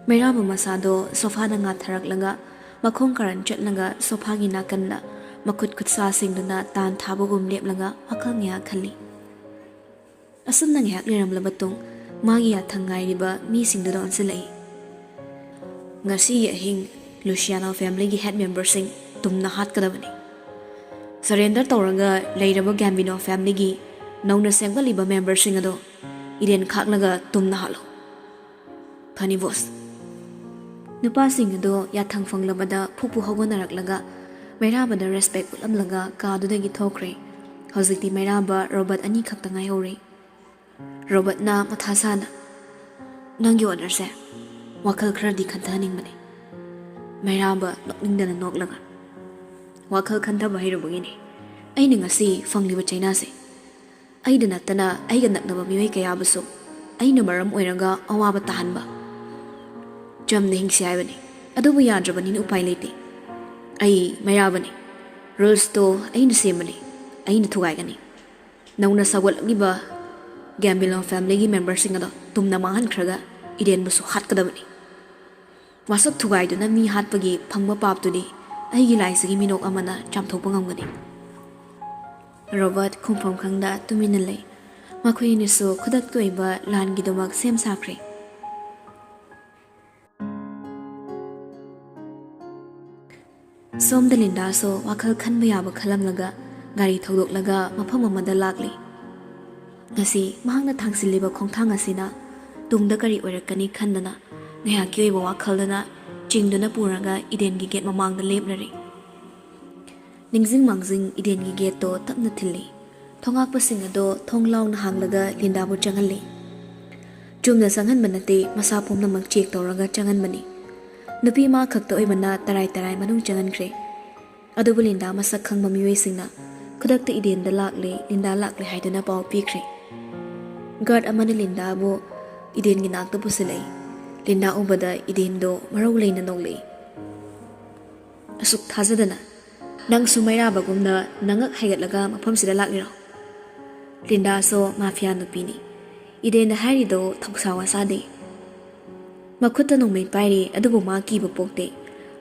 ꯃꯩꯔꯥꯕ ꯃꯁꯥꯗꯣ ꯁꯣꯐꯥꯗ ꯉꯥꯊꯔꯛꯂꯒ ꯃꯈꯣꯡ ꯀꯥꯔꯟ ꯆꯠꯂꯒ ꯁꯣꯐꯥꯒꯤ ꯅꯥꯀꯟꯗ ꯃꯈꯨꯠ ꯈꯨꯠꯁꯥꯁꯤꯡꯗꯨꯅ ꯇꯥꯟ ꯊꯥꯕꯒꯨꯝ ꯂꯦꯞꯂꯒ ꯋꯥꯈꯜ ꯉꯥꯏꯍꯥꯛ ꯈꯜꯂꯤ꯫ ꯑꯁꯨꯝꯅ ꯉꯥꯏꯍꯥꯛ ꯂꯩꯔꯝꯂꯕ ꯇꯨꯡ, ꯃꯥꯒꯤ ꯌꯥꯊꯪ ꯉꯥꯏꯔꯤꯕ ꯃꯤꯁꯤꯡꯗꯨꯗ ꯑꯣꯟꯁꯤꯜꯂꯛꯏ꯫ "ꯉꯁꯤꯒꯤ ꯑꯍꯤꯡ ꯂꯨꯁꯤꯌꯥꯅꯣ ꯐꯦꯃꯤꯂꯤꯒꯤ ꯍꯦꯗ ꯃꯦꯝꯕꯔꯁꯤꯡ ꯇꯨꯝꯅ ꯍꯥꯠꯀꯗꯕꯅꯤ꯫ ꯁꯔꯦꯟꯗꯔ ꯇꯧꯔꯒ ꯂꯩꯔꯕ ꯒ꯭ꯌꯥꯝꯕꯤꯅꯣ ꯐꯦꯃꯤꯂꯤꯒꯤ ꯅꯧꯅ ꯁꯦꯝꯒꯠꯂꯤꯕ ꯃꯦꯝꯕꯔꯁꯤꯡ ꯑꯗꯣ ꯏꯗꯦꯟ ꯈꯥꯛꯂꯒ ꯇꯨꯝꯅ ꯍꯥꯠꯂꯣ꯫ ꯐꯅꯤ ꯕꯣꯁ꯫" ꯅꯨꯄꯥꯁꯤꯡ ꯑꯗꯣ ꯌꯥꯊꯪ ꯐꯪꯂꯕꯗ ꯐꯨꯛ ꯐꯨꯛ ꯍꯧꯒꯠꯅꯔꯛꯂꯒ ꯃꯩꯔꯥꯕꯗ ꯔꯦꯁꯄꯦꯛ ꯎꯠꯂꯝꯂꯒ ꯀꯥꯗꯨꯗꯒꯤ ꯊꯣꯛꯈ꯭ꯔꯦ꯫ ꯍꯧꯖꯤꯛꯇꯤ ꯃꯩꯔꯥꯕ ꯔꯣꯕꯣꯠ ꯑꯅꯤꯈꯛꯇ ꯉꯥꯏꯍꯧꯔꯦ꯫ ꯔꯣꯕꯣꯠꯅ ꯃꯊꯥ ꯁꯥꯅ, "ꯅꯪꯒꯤ ꯑꯣꯔꯗꯔꯁꯦ ꯋꯥꯈꯜ ꯈꯔꯗꯤ ꯈꯟꯊꯍꯟꯅꯤꯡꯕꯅꯤ꯫" ꯃꯩꯔꯥꯕ ꯅꯣꯛꯅꯤꯡꯗꯅ ꯅꯣꯛꯂꯒ, "ꯋꯥꯈꯜ ꯈꯟꯊꯕ ꯍꯩꯔꯨꯕꯒꯤꯅꯤ ꯑꯩꯅ ꯉꯁꯤ ꯐꯪꯂꯤꯕ ꯆꯩꯅꯥꯁꯦ꯫ ꯑꯩꯗ ꯅꯠꯇꯅ ꯑꯩꯒ ꯅꯛꯅꯕ ꯃꯤꯑꯣꯏ ꯀꯌꯥꯕꯨꯁꯨ ꯑꯩꯅ ꯃꯔꯝ ꯑꯣꯏꯔꯒ ꯑꯋꯥꯕ ꯇꯥꯍꯟꯕ꯫" ꯆꯝꯅ ꯍꯤꯡꯁꯤ ꯍꯥꯏꯕꯅꯤ, ꯑꯗꯨꯕꯨ ꯌꯥꯗ꯭ꯔꯕꯅꯤꯅ ꯎꯄꯥꯏ ꯂꯩꯇꯦ꯫ ꯑꯩ ꯃꯩꯔꯥꯕꯅꯤ, ꯔꯨꯜꯁꯇꯣ ꯑꯩꯅ ꯁꯦꯝꯕꯅꯤ, ꯑꯩꯅ ꯊꯨꯒꯥꯏꯒꯅꯤ꯫ ꯅꯧꯅ ꯁꯧꯒꯠꯂꯛꯂꯤꯕ ꯒ꯭ꯌꯥꯝꯕꯤꯂꯣ ꯐꯦꯃꯤꯂꯤꯒꯤ ꯃꯦꯝꯕꯔꯁꯤꯡ ꯑꯗꯣ ꯇꯨꯝꯅ ꯃꯥꯡꯍꯟꯈ꯭ꯔꯒ ꯏꯗꯦꯟꯕꯨꯁꯨ ꯍꯥꯠꯀꯗꯕꯅꯤ꯫ ꯃꯁꯛ ꯊꯨꯒꯥꯏꯗꯨꯅ ꯃꯤ ꯍꯥꯠꯄꯒꯤ ꯐꯪꯕ ꯄꯥꯞꯇꯨꯗꯤ ꯑꯩꯒꯤ ꯂꯥꯏꯁꯤꯒꯤ ꯃꯤꯅꯣꯛ ꯑꯃꯅ ꯆꯥꯝꯊꯣꯛꯄ ꯉꯝꯒꯅꯤ꯫ ꯔꯣꯕꯔꯠ ꯈꯨꯝꯐꯝ ꯈꯪꯗ ꯇꯨꯃꯤꯟꯅ ꯂꯩ꯫ ꯃꯈꯣꯏ ꯑꯅꯤꯁꯨ ꯈꯨꯗꯛꯀꯤ ꯑꯣꯏꯕ ꯂꯥꯟꯒꯤꯗꯃꯛ ꯁꯦꯝ ꯁꯥꯈ꯭ꯔꯦ꯫ ꯁꯣꯝꯗ ꯂꯤꯟꯗꯥꯁꯨ ꯋꯥꯈꯜ ꯈꯟꯕ ꯌꯥꯕ ꯈꯜꯂꯝꯂꯒ ꯒꯥꯔꯤ ꯊꯧꯗꯣꯛꯂꯒ ꯃꯐꯝ ꯑꯃꯗ ꯂꯥꯛꯂꯤ꯫ ꯉꯁꯤ ꯃꯍꯥꯛꯅ ꯊꯥꯡꯁꯤꯜꯂꯤꯕ ꯈꯣꯡꯊꯥꯡ ꯑꯁꯤꯅ ꯇꯨꯡꯗ ꯀꯔꯤ ꯑꯣꯏꯔꯛꯀꯅꯤ ꯈꯟꯗꯅ ꯉꯥꯏꯍꯥꯛꯀꯤ ꯑꯣꯏꯕ ꯋꯥꯈꯜꯗꯅ ꯆꯤꯡꯗꯨꯅ ꯄꯨꯔꯒ ꯏꯗꯦꯟꯒꯤ ꯒꯦꯠ ꯃꯃꯥꯡꯗ ꯂꯦꯞꯂꯔꯦ꯫ ꯅꯤꯡꯖꯤꯡ ꯃꯥꯡꯖꯤꯡ ꯏꯗꯦꯟꯒꯤ ꯒꯦꯠꯇꯣ ꯇꯞꯅ ꯊꯤꯜꯂꯤ꯫ ꯊꯣꯉꯥꯛꯄꯁꯤꯡ ꯑꯗꯣ ꯊꯣꯡ ꯂꯥꯎꯅ ꯍꯥꯡꯂꯒ ꯂꯤꯟꯗꯥꯕꯨ ꯆꯪꯍꯜꯂꯤ꯫ ꯆꯨꯝꯅ ꯆꯪꯍꯟꯕ ꯅꯠꯇꯦ, ꯃꯁꯥ ꯄꯨꯝꯅꯃꯛ ꯆꯦꯛ ꯇꯧꯔꯒ ꯆꯪꯍꯟꯕꯅꯤ꯫ ꯅꯨꯄꯤ ꯃꯥ ꯈꯛꯇ ꯑꯣꯏꯕꯅ ꯇꯔꯥꯏ ꯇꯔꯥꯏ ꯃꯅꯨꯡ ꯆꯪꯍꯟꯈ꯭ꯔꯦ꯫ ꯑꯗꯨꯕꯨ ꯂꯤꯟꯗꯥ ꯃꯁꯛ ꯈꯪꯕ ꯃꯤꯑꯣꯏꯁꯤꯡꯅ ꯈꯨꯗꯛꯇ ꯏꯗꯦꯟꯗ ꯂꯥꯛꯂꯦ, ꯂꯤꯟꯗꯥ ꯂꯥꯛꯂꯦ ꯍꯥꯏꯗꯨꯅ ꯄꯥꯎ ꯄꯤꯈ꯭ꯔꯦ꯫ ꯒꯥꯔꯗ ꯑꯃꯅ ꯂꯤꯟꯗꯥꯕꯨ ꯏꯗꯦꯟꯒꯤ ꯅꯥꯛꯇ ꯄꯨꯁꯤꯜꯂꯛꯏ꯫ ꯂꯤꯟꯗꯥ ꯎꯕꯗ ꯏꯗꯦꯟꯗꯣ ꯃꯔꯧ ꯂꯩꯅ ꯅꯣꯛꯂꯛꯏ꯫ "ꯑꯁꯨꯛ ꯊꯥꯖꯗꯅ ꯅꯪꯁꯨ ꯃꯩꯔꯥꯕꯒꯨꯝꯅ ꯅꯉꯛ ꯍꯥꯏꯒꯠꯂꯒ ꯃꯐꯝꯁꯤꯗ ꯂꯥꯛꯂꯤꯔꯣ?" ꯂꯤꯟꯗꯥꯁꯨ ꯃꯥꯐꯤꯌꯥ ꯅꯨꯄꯤꯅꯤ꯫ ꯏꯗꯦꯟꯗ ꯍꯥꯏꯔꯤꯗꯣ ꯊꯧꯁꯥ ꯋꯥꯁꯥꯗꯦ꯫ ꯃꯈꯨꯠꯇ ꯅꯣꯡꯃꯩ ꯄꯥꯏꯔꯤ, ꯑꯗꯨꯕꯨ ꯃꯥ ꯀꯤꯕ ꯄꯣꯛꯇꯦ꯫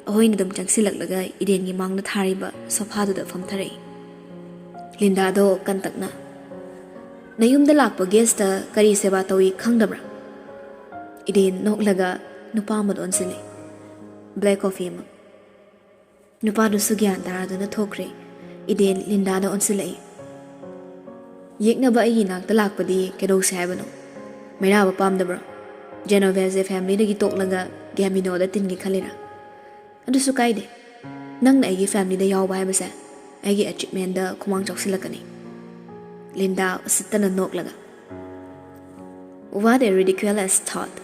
ꯑꯍꯣꯏꯅ ꯑꯗꯨꯝ ꯆꯪꯁꯤꯜꯂꯛꯂꯒ ꯏꯗꯦꯟꯒꯤ ꯃꯥꯡꯗ ꯊꯥꯔꯤꯕ ꯁꯣꯐꯥꯗꯨꯗ ꯐꯝꯊꯔꯛꯏ꯫ ꯂꯤꯟꯗꯥꯗꯣ ꯀꯟꯇꯛꯅ, "ꯅꯌꯨꯝꯗ ꯂꯥꯛꯄ ꯒꯦꯁꯇ ꯀꯔꯤ ꯁꯦꯕꯥ ꯇꯧꯏ ꯈꯪꯗꯕ꯭ꯔꯥ?" ꯏꯗꯦꯟ ꯅꯣꯛꯂꯒ ꯅꯨꯄꯥ ꯑꯃꯗ ꯑꯣꯟꯁꯤꯜꯂꯦ꯫ "ꯕ꯭ꯂꯦꯛ ꯀꯣꯐꯤ ꯑꯃ꯫" ꯅꯨꯄꯥꯗꯨꯁꯨ ꯒ꯭ꯌꯥꯟ ꯇꯥꯔꯗꯨꯅ ꯊꯣꯛꯈ꯭ꯔꯦ꯫ ꯏꯗꯦꯟ ꯂꯤꯟꯗꯥꯗ ꯑꯣꯟꯁꯤꯜꯂꯛꯏ꯫ "ꯌꯦꯛꯅꯕ ꯑꯩꯒꯤ ꯏꯅꯥꯛꯇ ꯂꯥꯛꯄꯗꯤ ꯀꯩꯗꯧꯁꯦ ꯍꯥꯏꯕꯅꯣ? ꯃꯩꯔꯥꯕ ꯄꯥꯝꯗꯕ꯭ꯔꯣ? ꯖꯦꯅꯣꯚꯦꯖꯦ ꯐꯦꯃꯤꯂꯤꯗꯒꯤ ꯇꯣꯛꯂꯒ ꯒꯦꯃꯤꯅꯣꯗ ꯇꯤꯟꯒꯦ ꯈꯜꯂꯤꯔꯥ? ꯑꯗꯨꯁꯨ ꯀꯥꯏꯗꯦ꯫ ꯅꯪꯅ ꯑꯩꯒꯤ ꯐꯦꯃꯤꯂꯤꯗ ꯌꯥꯎꯕ ꯍꯥꯏꯕꯁꯦ ꯑꯩꯒꯤ ꯑꯦꯆꯤꯞꯃꯦꯟꯗ ꯈꯨꯃꯥꯡ ꯆꯥꯎꯁꯤꯜꯂꯛꯀꯅꯤ꯫" Linda ꯎꯁꯤꯠꯇꯅ ꯅꯣꯛꯂꯒ, "What a ridiculous thought!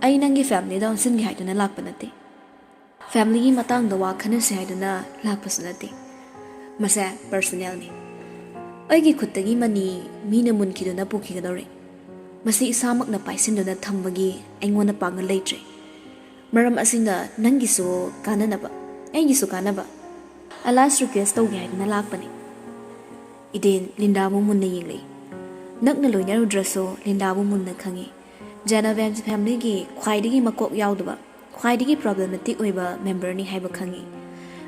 ꯑꯩ ꯅꯪꯒꯤ ꯐꯦꯃꯤꯂꯤꯗ ꯑꯣꯟꯁꯤꯟꯒꯦ ꯍꯥꯏꯗꯨꯅ ꯂꯥꯛꯄ ꯅꯠꯇꯦ꯫ ꯐꯦꯃꯤꯂꯤꯒꯤ ꯃꯇꯥꯡꯗ ꯋꯥ ꯈꯟꯅꯁꯤ ꯍꯥꯏꯗꯨꯅ ꯂꯥꯛꯄꯁꯨ ꯅꯠꯇꯦ꯫ ꯃꯁꯦ ꯄꯔꯁꯣꯅꯦꯜꯅꯤ꯫ ꯑꯩꯒꯤ ꯈꯨꯠꯇꯒꯤ ꯃꯅꯤ ꯃꯤꯅ ꯃꯨꯟꯈꯤꯗꯨꯅ ꯄꯨꯈꯤꯒꯗꯧꯔꯦ꯫ ꯃꯁꯤ ꯏꯁꯥꯃꯛꯅ ꯄꯥꯏꯁꯤꯟꯗꯨꯅ ꯊꯝꯕꯒꯤ ꯑꯩꯉꯣꯟꯗ ꯄꯥꯡꯒꯜ ꯂꯩꯇ꯭ꯔꯦ꯫ ꯃꯔꯝ ꯑꯁꯤꯅ ꯅꯪꯒꯤꯁꯨ ꯀꯥꯟꯅꯅꯕ, ꯑꯩꯒꯤꯁꯨ ꯀꯥꯟꯅꯕ꯫ ꯑ ꯂꯥꯁ ꯔꯤꯀ꯭ꯋꯦꯁ ꯇꯧꯒꯦ ꯍꯥꯏꯗꯨꯅ ꯂꯥꯛꯄꯅꯤ꯫" ꯏꯗꯦꯟ ꯂꯤꯟꯗꯥꯕꯨ ꯃꯨꯟꯅ ꯌꯦꯡꯂꯛꯏ꯫ ꯅꯛꯅ ꯂꯣꯏꯅꯔꯨꯗ꯭ꯔꯁꯨ ꯂꯤꯟꯗꯥꯕꯨ ꯃꯨꯟꯅ ꯈꯪꯏ꯫ ꯖꯦꯅꯣꯚꯦꯖ ꯐꯦꯃꯤꯂꯤꯒꯤ ꯈ꯭ꯋꯥꯏꯗꯒꯤ ꯃꯀꯣꯛ ꯌꯥꯎꯗꯕ, ꯈ꯭ꯋꯥꯏꯗꯒꯤ ꯄ꯭ꯔꯣꯕ꯭ꯂꯦꯃꯦꯇꯤꯛ ꯑꯣꯏꯕ ꯃꯦꯝꯕꯔꯅꯤ ꯍꯥꯏꯕ ꯈꯪꯏ꯫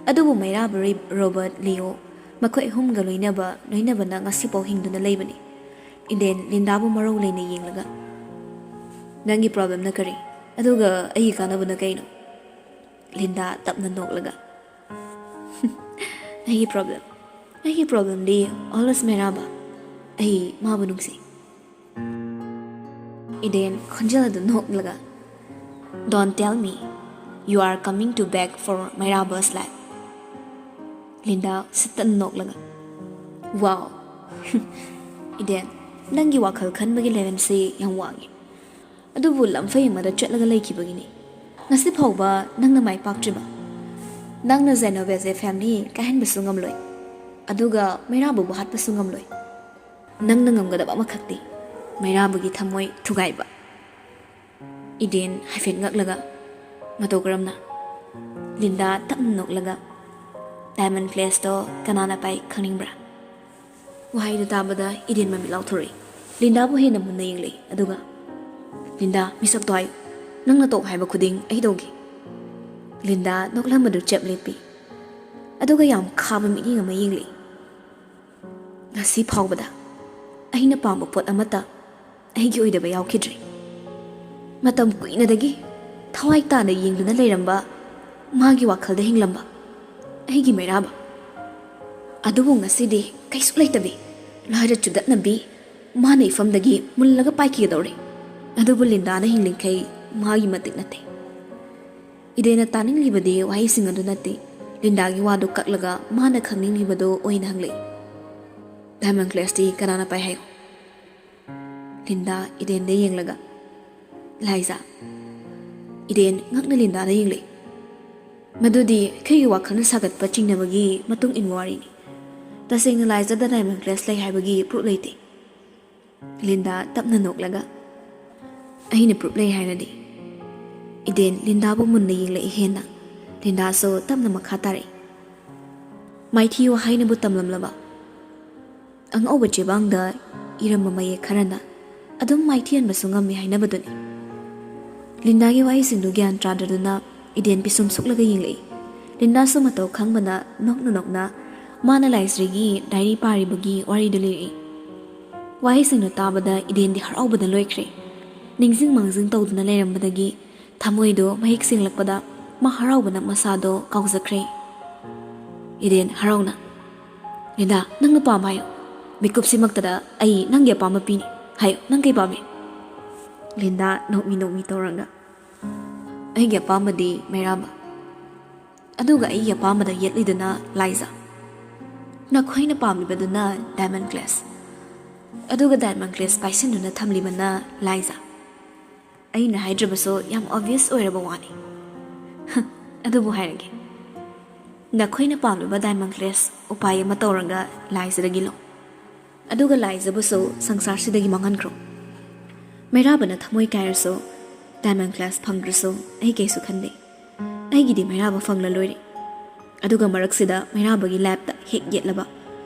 ꯑꯗꯨꯕꯨ ꯃꯩꯔꯥꯕ ꯔꯤ-, ꯔꯣꯕꯔꯠ, ꯂꯤꯑꯣ, ꯃꯈꯣꯏ ꯑꯍꯨꯝꯒ ꯂꯣꯏꯅꯕ, ꯂꯣꯏꯅꯕꯅ ꯉꯁꯤꯐꯥꯎ ꯍꯤꯡꯗꯨꯅ ꯂꯩꯕꯅꯤ꯫ ꯏꯗꯦꯟ ꯂꯤꯟꯗꯥꯕꯨ ꯃꯔꯧ ꯂꯩꯅ ꯌꯦꯡꯂꯒ, "ꯅꯪꯒꯤ ꯄ꯭ꯔꯣꯕ꯭ꯂꯦꯝꯅ ꯀꯔꯤ? ꯑꯗꯨꯒ ꯑꯩꯒꯤ ꯀꯥꯟꯅꯕꯅ ꯀꯩꯅꯣ?" ꯂꯤꯟꯗꯥ ꯇꯞꯅ ꯅꯣꯛꯂꯒ, "ꯑꯩꯒꯤ ꯄ꯭ꯔꯣꯕ꯭ꯂꯦꯝ, ꯑꯩꯒꯤ ꯄ꯭ꯔꯣꯕ꯭ꯂꯦꯝꯗꯤ ꯑꯣꯜꯋꯦꯁ ꯃꯩꯔꯥꯕ꯫ ꯑꯩ ꯃꯥꯕꯨ ꯅꯨꯡꯁꯤ꯫" ꯏꯗꯦꯟ ꯈꯣꯟꯖꯦꯜ ꯑꯗꯨ ꯅꯣꯛꯂꯒ, "Don't tell me you are coming to beg for Mairaba's life." Linda ꯁꯤꯠꯇꯅ ꯅꯣꯛꯂꯒ, "ꯋꯥꯎ! ꯏꯗꯦꯟ, ꯅꯪꯒꯤ ꯋꯥꯈꯜ ꯈꯟꯕꯒꯤ ꯂꯦꯚꯦꯜꯁꯤ ꯌꯥꯝ ꯋꯥꯡꯉꯤ꯫ ꯑꯗꯨꯕꯨ ꯂꯝꯐꯩ ꯑꯃꯗ ꯆꯠꯂꯒ ꯂꯩꯈꯤꯕꯒꯤꯅꯤ ꯉꯁꯤ ꯐꯥꯎꯕ ꯅꯪꯅ ꯃꯥꯏ ꯄꯥꯛꯇ꯭ꯔꯤꯕ꯫ ꯅꯪꯅ ꯖꯦꯅꯣꯚꯦꯖꯦ ꯐꯦꯃꯤꯂꯤ ꯀꯥꯏꯍꯟꯕꯁꯨ ꯉꯝꯂꯣꯏ, ꯑꯗꯨꯒ ꯃꯩꯔꯥꯕꯕꯨ ꯍꯥꯠꯄꯁꯨ ꯉꯝꯂꯣꯏ꯫ ꯅꯪꯅ ꯉꯝꯒꯗꯕ ꯑꯃꯈꯛꯇꯤ ꯃꯩꯔꯥꯕꯒꯤ ꯊꯃꯣꯏ ꯊꯨꯒꯥꯏꯕ꯫" ꯏꯗꯦꯟ ꯍꯥꯏꯐꯦꯠ ꯉꯛꯂꯒ, "ꯃꯇꯧ ꯀꯔꯝꯅ?" ꯂꯤꯟꯗꯥ ꯇꯞꯅ ꯅꯣꯛꯂꯒ, "ꯗꯥꯏꯃꯟ ꯄ꯭ꯂꯦꯁꯇꯣ ꯀꯅꯥꯅ ꯄꯥꯏ ꯈꯪꯅꯤꯡꯕ꯭ꯔꯥ?" ꯋꯥꯍꯩꯗꯨ ꯇꯥꯕꯗ ꯏꯗꯦꯟ ꯃꯃꯤꯠ ꯂꯥꯎꯊꯣꯔꯛꯏ꯫ ꯂꯤꯟꯗꯥꯕꯨ ꯍꯦꯟꯅ ꯃꯨꯟꯅ ꯌꯦꯡꯂꯛꯏ, ꯑꯗꯨꯒ, "ꯂꯤꯟꯗꯥ, ꯃꯤꯁꯛꯇꯣ ꯍꯥꯏꯌꯨ꯫ ꯅꯪꯅ ꯇꯧ ꯍꯥꯏꯕ ꯈꯨꯗꯤꯡ ꯑꯩ ꯇꯧꯒꯦ꯫" ꯂꯤꯟꯗꯥ ꯅꯣꯛꯂꯝꯕꯗꯨ ꯆꯦꯞ ꯂꯦꯞꯄꯤ, ꯑꯗꯨꯒ ꯌꯥꯝ ꯈꯥꯕ ꯃꯤꯠꯌꯦꯡ ꯑꯃ ꯌꯦꯡꯂꯛꯏ꯫ "ꯉꯁꯤ ꯐꯥꯎꯕꯗ ꯑꯩꯅ ꯄꯥꯝꯕ ꯄꯣꯠ ꯑꯃꯠꯇ ꯑꯩꯒꯤ ꯑꯣꯏꯗꯕ ꯌꯥꯎꯈꯤꯗ꯭ꯔꯦ꯫ ꯃꯇꯝ ꯀꯨꯏꯅꯗꯒꯤ ꯊꯋꯥꯏ ꯇꯥꯅ ꯌꯦꯡꯗꯨꯅ ꯂꯩꯔꯝꯕ, ꯃꯥꯒꯤ ꯋꯥꯈꯜꯗ ꯍꯤꯡꯂꯝꯕ ꯑꯩꯒꯤ ꯃꯩꯔꯥꯕ ꯑꯗꯨꯕꯨ ꯉꯁꯤꯗꯤ ꯀꯩꯁꯨ ꯂꯩꯇꯕꯤ, ꯂꯥꯏꯔ ꯆꯨꯗꯠꯅꯕꯤ, ꯃꯥꯅ ꯏꯐꯝꯗꯒꯤ ꯃꯨꯜꯂꯒ ꯄꯥꯏꯈꯤꯒꯗꯧꯔꯦ꯫ ꯑꯗꯨꯕꯨ ꯂꯤꯟꯗꯥꯅ ꯍꯤꯡꯂꯤꯡꯈꯩ ꯃꯍꯥꯛꯀꯤ ꯃꯇꯤꯛ ꯅꯠꯇꯦ꯫ ꯏꯗꯦꯟꯅ ꯇꯥꯅꯤꯡꯂꯤꯕꯗꯤ ꯋꯥꯍꯩꯁꯤꯡ ꯑꯗꯨ ꯅꯠꯇꯦ꯫ ꯂꯤꯟꯗꯥꯒꯤ ꯋꯥꯗꯨ ꯀꯛꯂꯒ ꯃꯥꯅ ꯈꯪꯅꯤꯡꯂꯤꯕꯗꯨ ꯑꯣꯏꯅ ꯍꯪꯂꯛꯏ꯫ "ꯗꯥꯏꯃꯟ ꯀ꯭ꯂꯦꯁꯇꯤ ꯀꯅꯥꯅ ꯄꯥꯏ ꯍꯥꯏꯌꯣ?" ꯂꯤꯟꯗꯥ ꯏꯗꯦꯟꯗ ꯌꯦꯡꯂꯒ, "ꯂꯥꯏꯖꯥ?" ꯏꯗꯦꯟ ꯉꯛꯅ ꯂꯤꯟꯗꯥꯗ ꯌꯦꯡꯂꯛꯏ꯫ "ꯃꯗꯨꯗꯤ ꯑꯩꯈꯣꯏꯒꯤ ꯋꯥꯈꯜꯅ ꯁꯥꯒꯠꯄ ꯆꯤꯡꯅꯕꯒꯤ ꯃꯇꯨꯡ ꯏꯟꯕ ꯋꯥꯔꯤꯅꯤ꯫ ꯇꯁꯦꯡꯅ ꯂꯥꯏꯖꯥꯗ ꯗꯥꯏꯃꯟ ꯀ꯭ꯂꯦꯁ ꯂꯩ ꯍꯥꯏꯕꯒꯤ ꯄ꯭ꯔꯨꯞ ꯂꯩꯇꯦ꯫" ꯂꯤꯟꯗꯥ ꯇꯞꯅ ꯅꯣꯛꯂꯒ, "ꯑꯩꯅ ꯄ꯭ꯔꯨꯞ ꯂꯩ ꯍꯥꯏꯔꯗꯤ?" ꯏꯗꯦꯟ ꯂꯤꯟꯗꯥꯕꯨ ꯃꯨꯟꯅ ꯌꯦꯡꯂꯛꯏ ꯍꯦꯟꯅ꯫ ꯂꯤꯟꯗꯥꯁꯨ ꯇꯞꯅ ꯃꯈꯥ ꯇꯥꯔꯛꯏ꯫ "ꯃꯥꯏꯊꯤ ꯋꯥꯍꯩꯅꯕꯨ ꯇꯝꯂꯝꯂꯕ ꯑꯉꯧꯕ ꯆꯦꯕꯥꯡꯗ ꯏꯔꯝꯕ ꯃꯌꯦꯛ ꯈꯔꯅ ꯑꯗꯨꯝ ꯃꯥꯏꯊꯤꯍꯟꯕꯁꯨ ꯉꯝꯃꯤ ꯍꯥꯏꯅꯕꯗꯨꯅꯤ꯫" ꯂꯤꯟꯗꯥꯒꯤ ꯋꯥꯍꯩꯁꯤꯡꯗꯨ ꯒ꯭ꯌꯥꯟ ꯇꯥꯗ꯭ꯔꯗꯨꯅ ꯏꯗꯦꯟ ꯄꯤꯁꯨꯝ ꯁꯨꯛꯂꯒ ꯌꯦꯡꯂꯛꯏ꯫ ꯂꯤꯟꯗꯥꯁꯨ ꯃꯇꯧ ꯈꯪꯕꯅ ꯅꯣꯛꯅ ꯅꯣꯛꯅ ꯃꯥꯅ ꯂꯥꯏꯁ꯭ꯔꯤꯒꯤ ꯗꯥꯏꯔꯤ ꯄꯥꯔꯤꯕꯒꯤ ꯋꯥꯔꯤꯗꯨ ꯂꯤꯔꯛꯏ꯫ ꯋꯥꯍꯩꯁꯤꯡꯗꯨ ꯇꯥꯕꯗ ꯏꯗꯦꯟꯗꯤ ꯍꯔꯥꯎꯕꯗ ꯂꯣꯏꯈ꯭ꯔꯦ꯫ ꯅꯤꯡꯁꯤꯡ ꯃꯥꯡꯖꯤꯡ ꯇꯧꯗꯨꯅ ꯂꯩꯔꯝꯕꯗꯒꯤ ꯊꯃꯣꯏꯗꯣ ꯃꯍꯤꯛ ꯁꯦꯡꯂꯛꯄꯗ ꯃꯥ ꯍꯔꯥꯎꯕꯅ ꯃꯁꯥꯗꯣ ꯀꯥꯎꯖꯈ꯭ꯔꯦ꯫ ꯏꯗꯦꯟ ꯍꯔꯥꯎꯅ, "ꯂꯤꯟꯗꯥ, ꯅꯪꯅ ꯄꯥꯝꯕ ꯍꯥꯏꯌꯨ꯫ ꯃꯤꯀꯨꯞꯁꯤꯃꯛꯇꯗ ꯑꯩ ꯅꯪꯒꯤ ꯑꯄꯥꯝꯕ ꯄꯤꯅꯤ꯫ ꯍꯥꯏꯌꯨ, ꯅꯪ ꯀꯩ ꯄꯥꯝꯃꯤ?" ꯂꯤꯟꯗꯥ ꯅꯣꯛꯃꯤ ꯅꯣꯛꯃꯤ ꯇꯧꯔꯒ, "ꯑꯩꯒꯤ ꯑꯄꯥꯝꯕꯗꯤ ꯃꯩꯔꯥꯕ꯫ ꯑꯗꯨꯒ ꯑꯩꯒꯤ ꯑꯄꯥꯝꯕꯗ ꯌꯦꯠꯂꯤꯗꯨꯅ ꯂꯥꯏꯖꯥ꯫ ꯅꯈꯣꯏꯅ ꯄꯥꯝꯂꯤꯕꯗꯨꯅ ꯗꯥꯏꯃꯟ ꯀ꯭ꯂꯦꯁ꯫ ꯑꯗꯨꯒ ꯗꯥꯏꯃꯟ ꯀ꯭ꯂꯦꯁ ꯄꯥꯏꯁꯤꯟꯗꯨꯅ ꯊꯝꯂꯤꯕꯅ ꯂꯥꯏꯖꯥ꯫ ꯑꯩꯅ ꯍꯥꯏꯗ꯭ꯔꯕꯁꯨ ꯌꯥꯝ ꯑꯣꯕꯚꯤꯌꯁ ꯑꯣꯏꯔꯕ ꯋꯥꯅꯤ꯫ ꯑꯗꯨꯕꯨ ꯍꯥꯏꯔꯒꯦ, ꯅꯈꯣꯏꯅ ꯄꯥꯝꯂꯤꯕ ꯗꯥꯏꯃꯟ ꯀ꯭ꯂꯦꯁ ꯎꯄꯥꯏ ꯑꯃ ꯇꯧꯔꯒ ꯂꯥꯏꯖꯥꯗꯒꯤ ꯂꯧ꯫ ꯑꯗꯨꯒ ꯂꯥꯏꯖꯥꯕꯨꯁꯨ ꯁꯪꯁꯥꯔꯁꯤꯗꯒꯤ ꯃꯥꯡꯍꯟꯈ꯭ꯔꯣ꯫ ꯃꯩꯔꯥꯕꯅ ꯊꯃꯣꯏ ꯀꯥꯏꯔꯁꯨ, ꯗꯥꯏꯃꯟ ꯀ꯭ꯂꯦꯁ ꯐꯪꯗ꯭ꯔꯁꯨ ꯑꯩ ꯀꯩꯁꯨ ꯈꯟꯗꯦ꯫ ꯑꯩꯒꯤꯗꯤ ꯃꯩꯔꯥꯕ ꯐꯪꯂ ꯂꯣꯏꯔꯦ꯫" ꯑꯗꯨꯒ ꯃꯔꯛꯁꯤꯗ ꯃꯩꯔꯥꯕꯒꯤ ꯂꯦꯞꯇ ꯍꯦꯛ ꯌꯦꯠꯂꯕ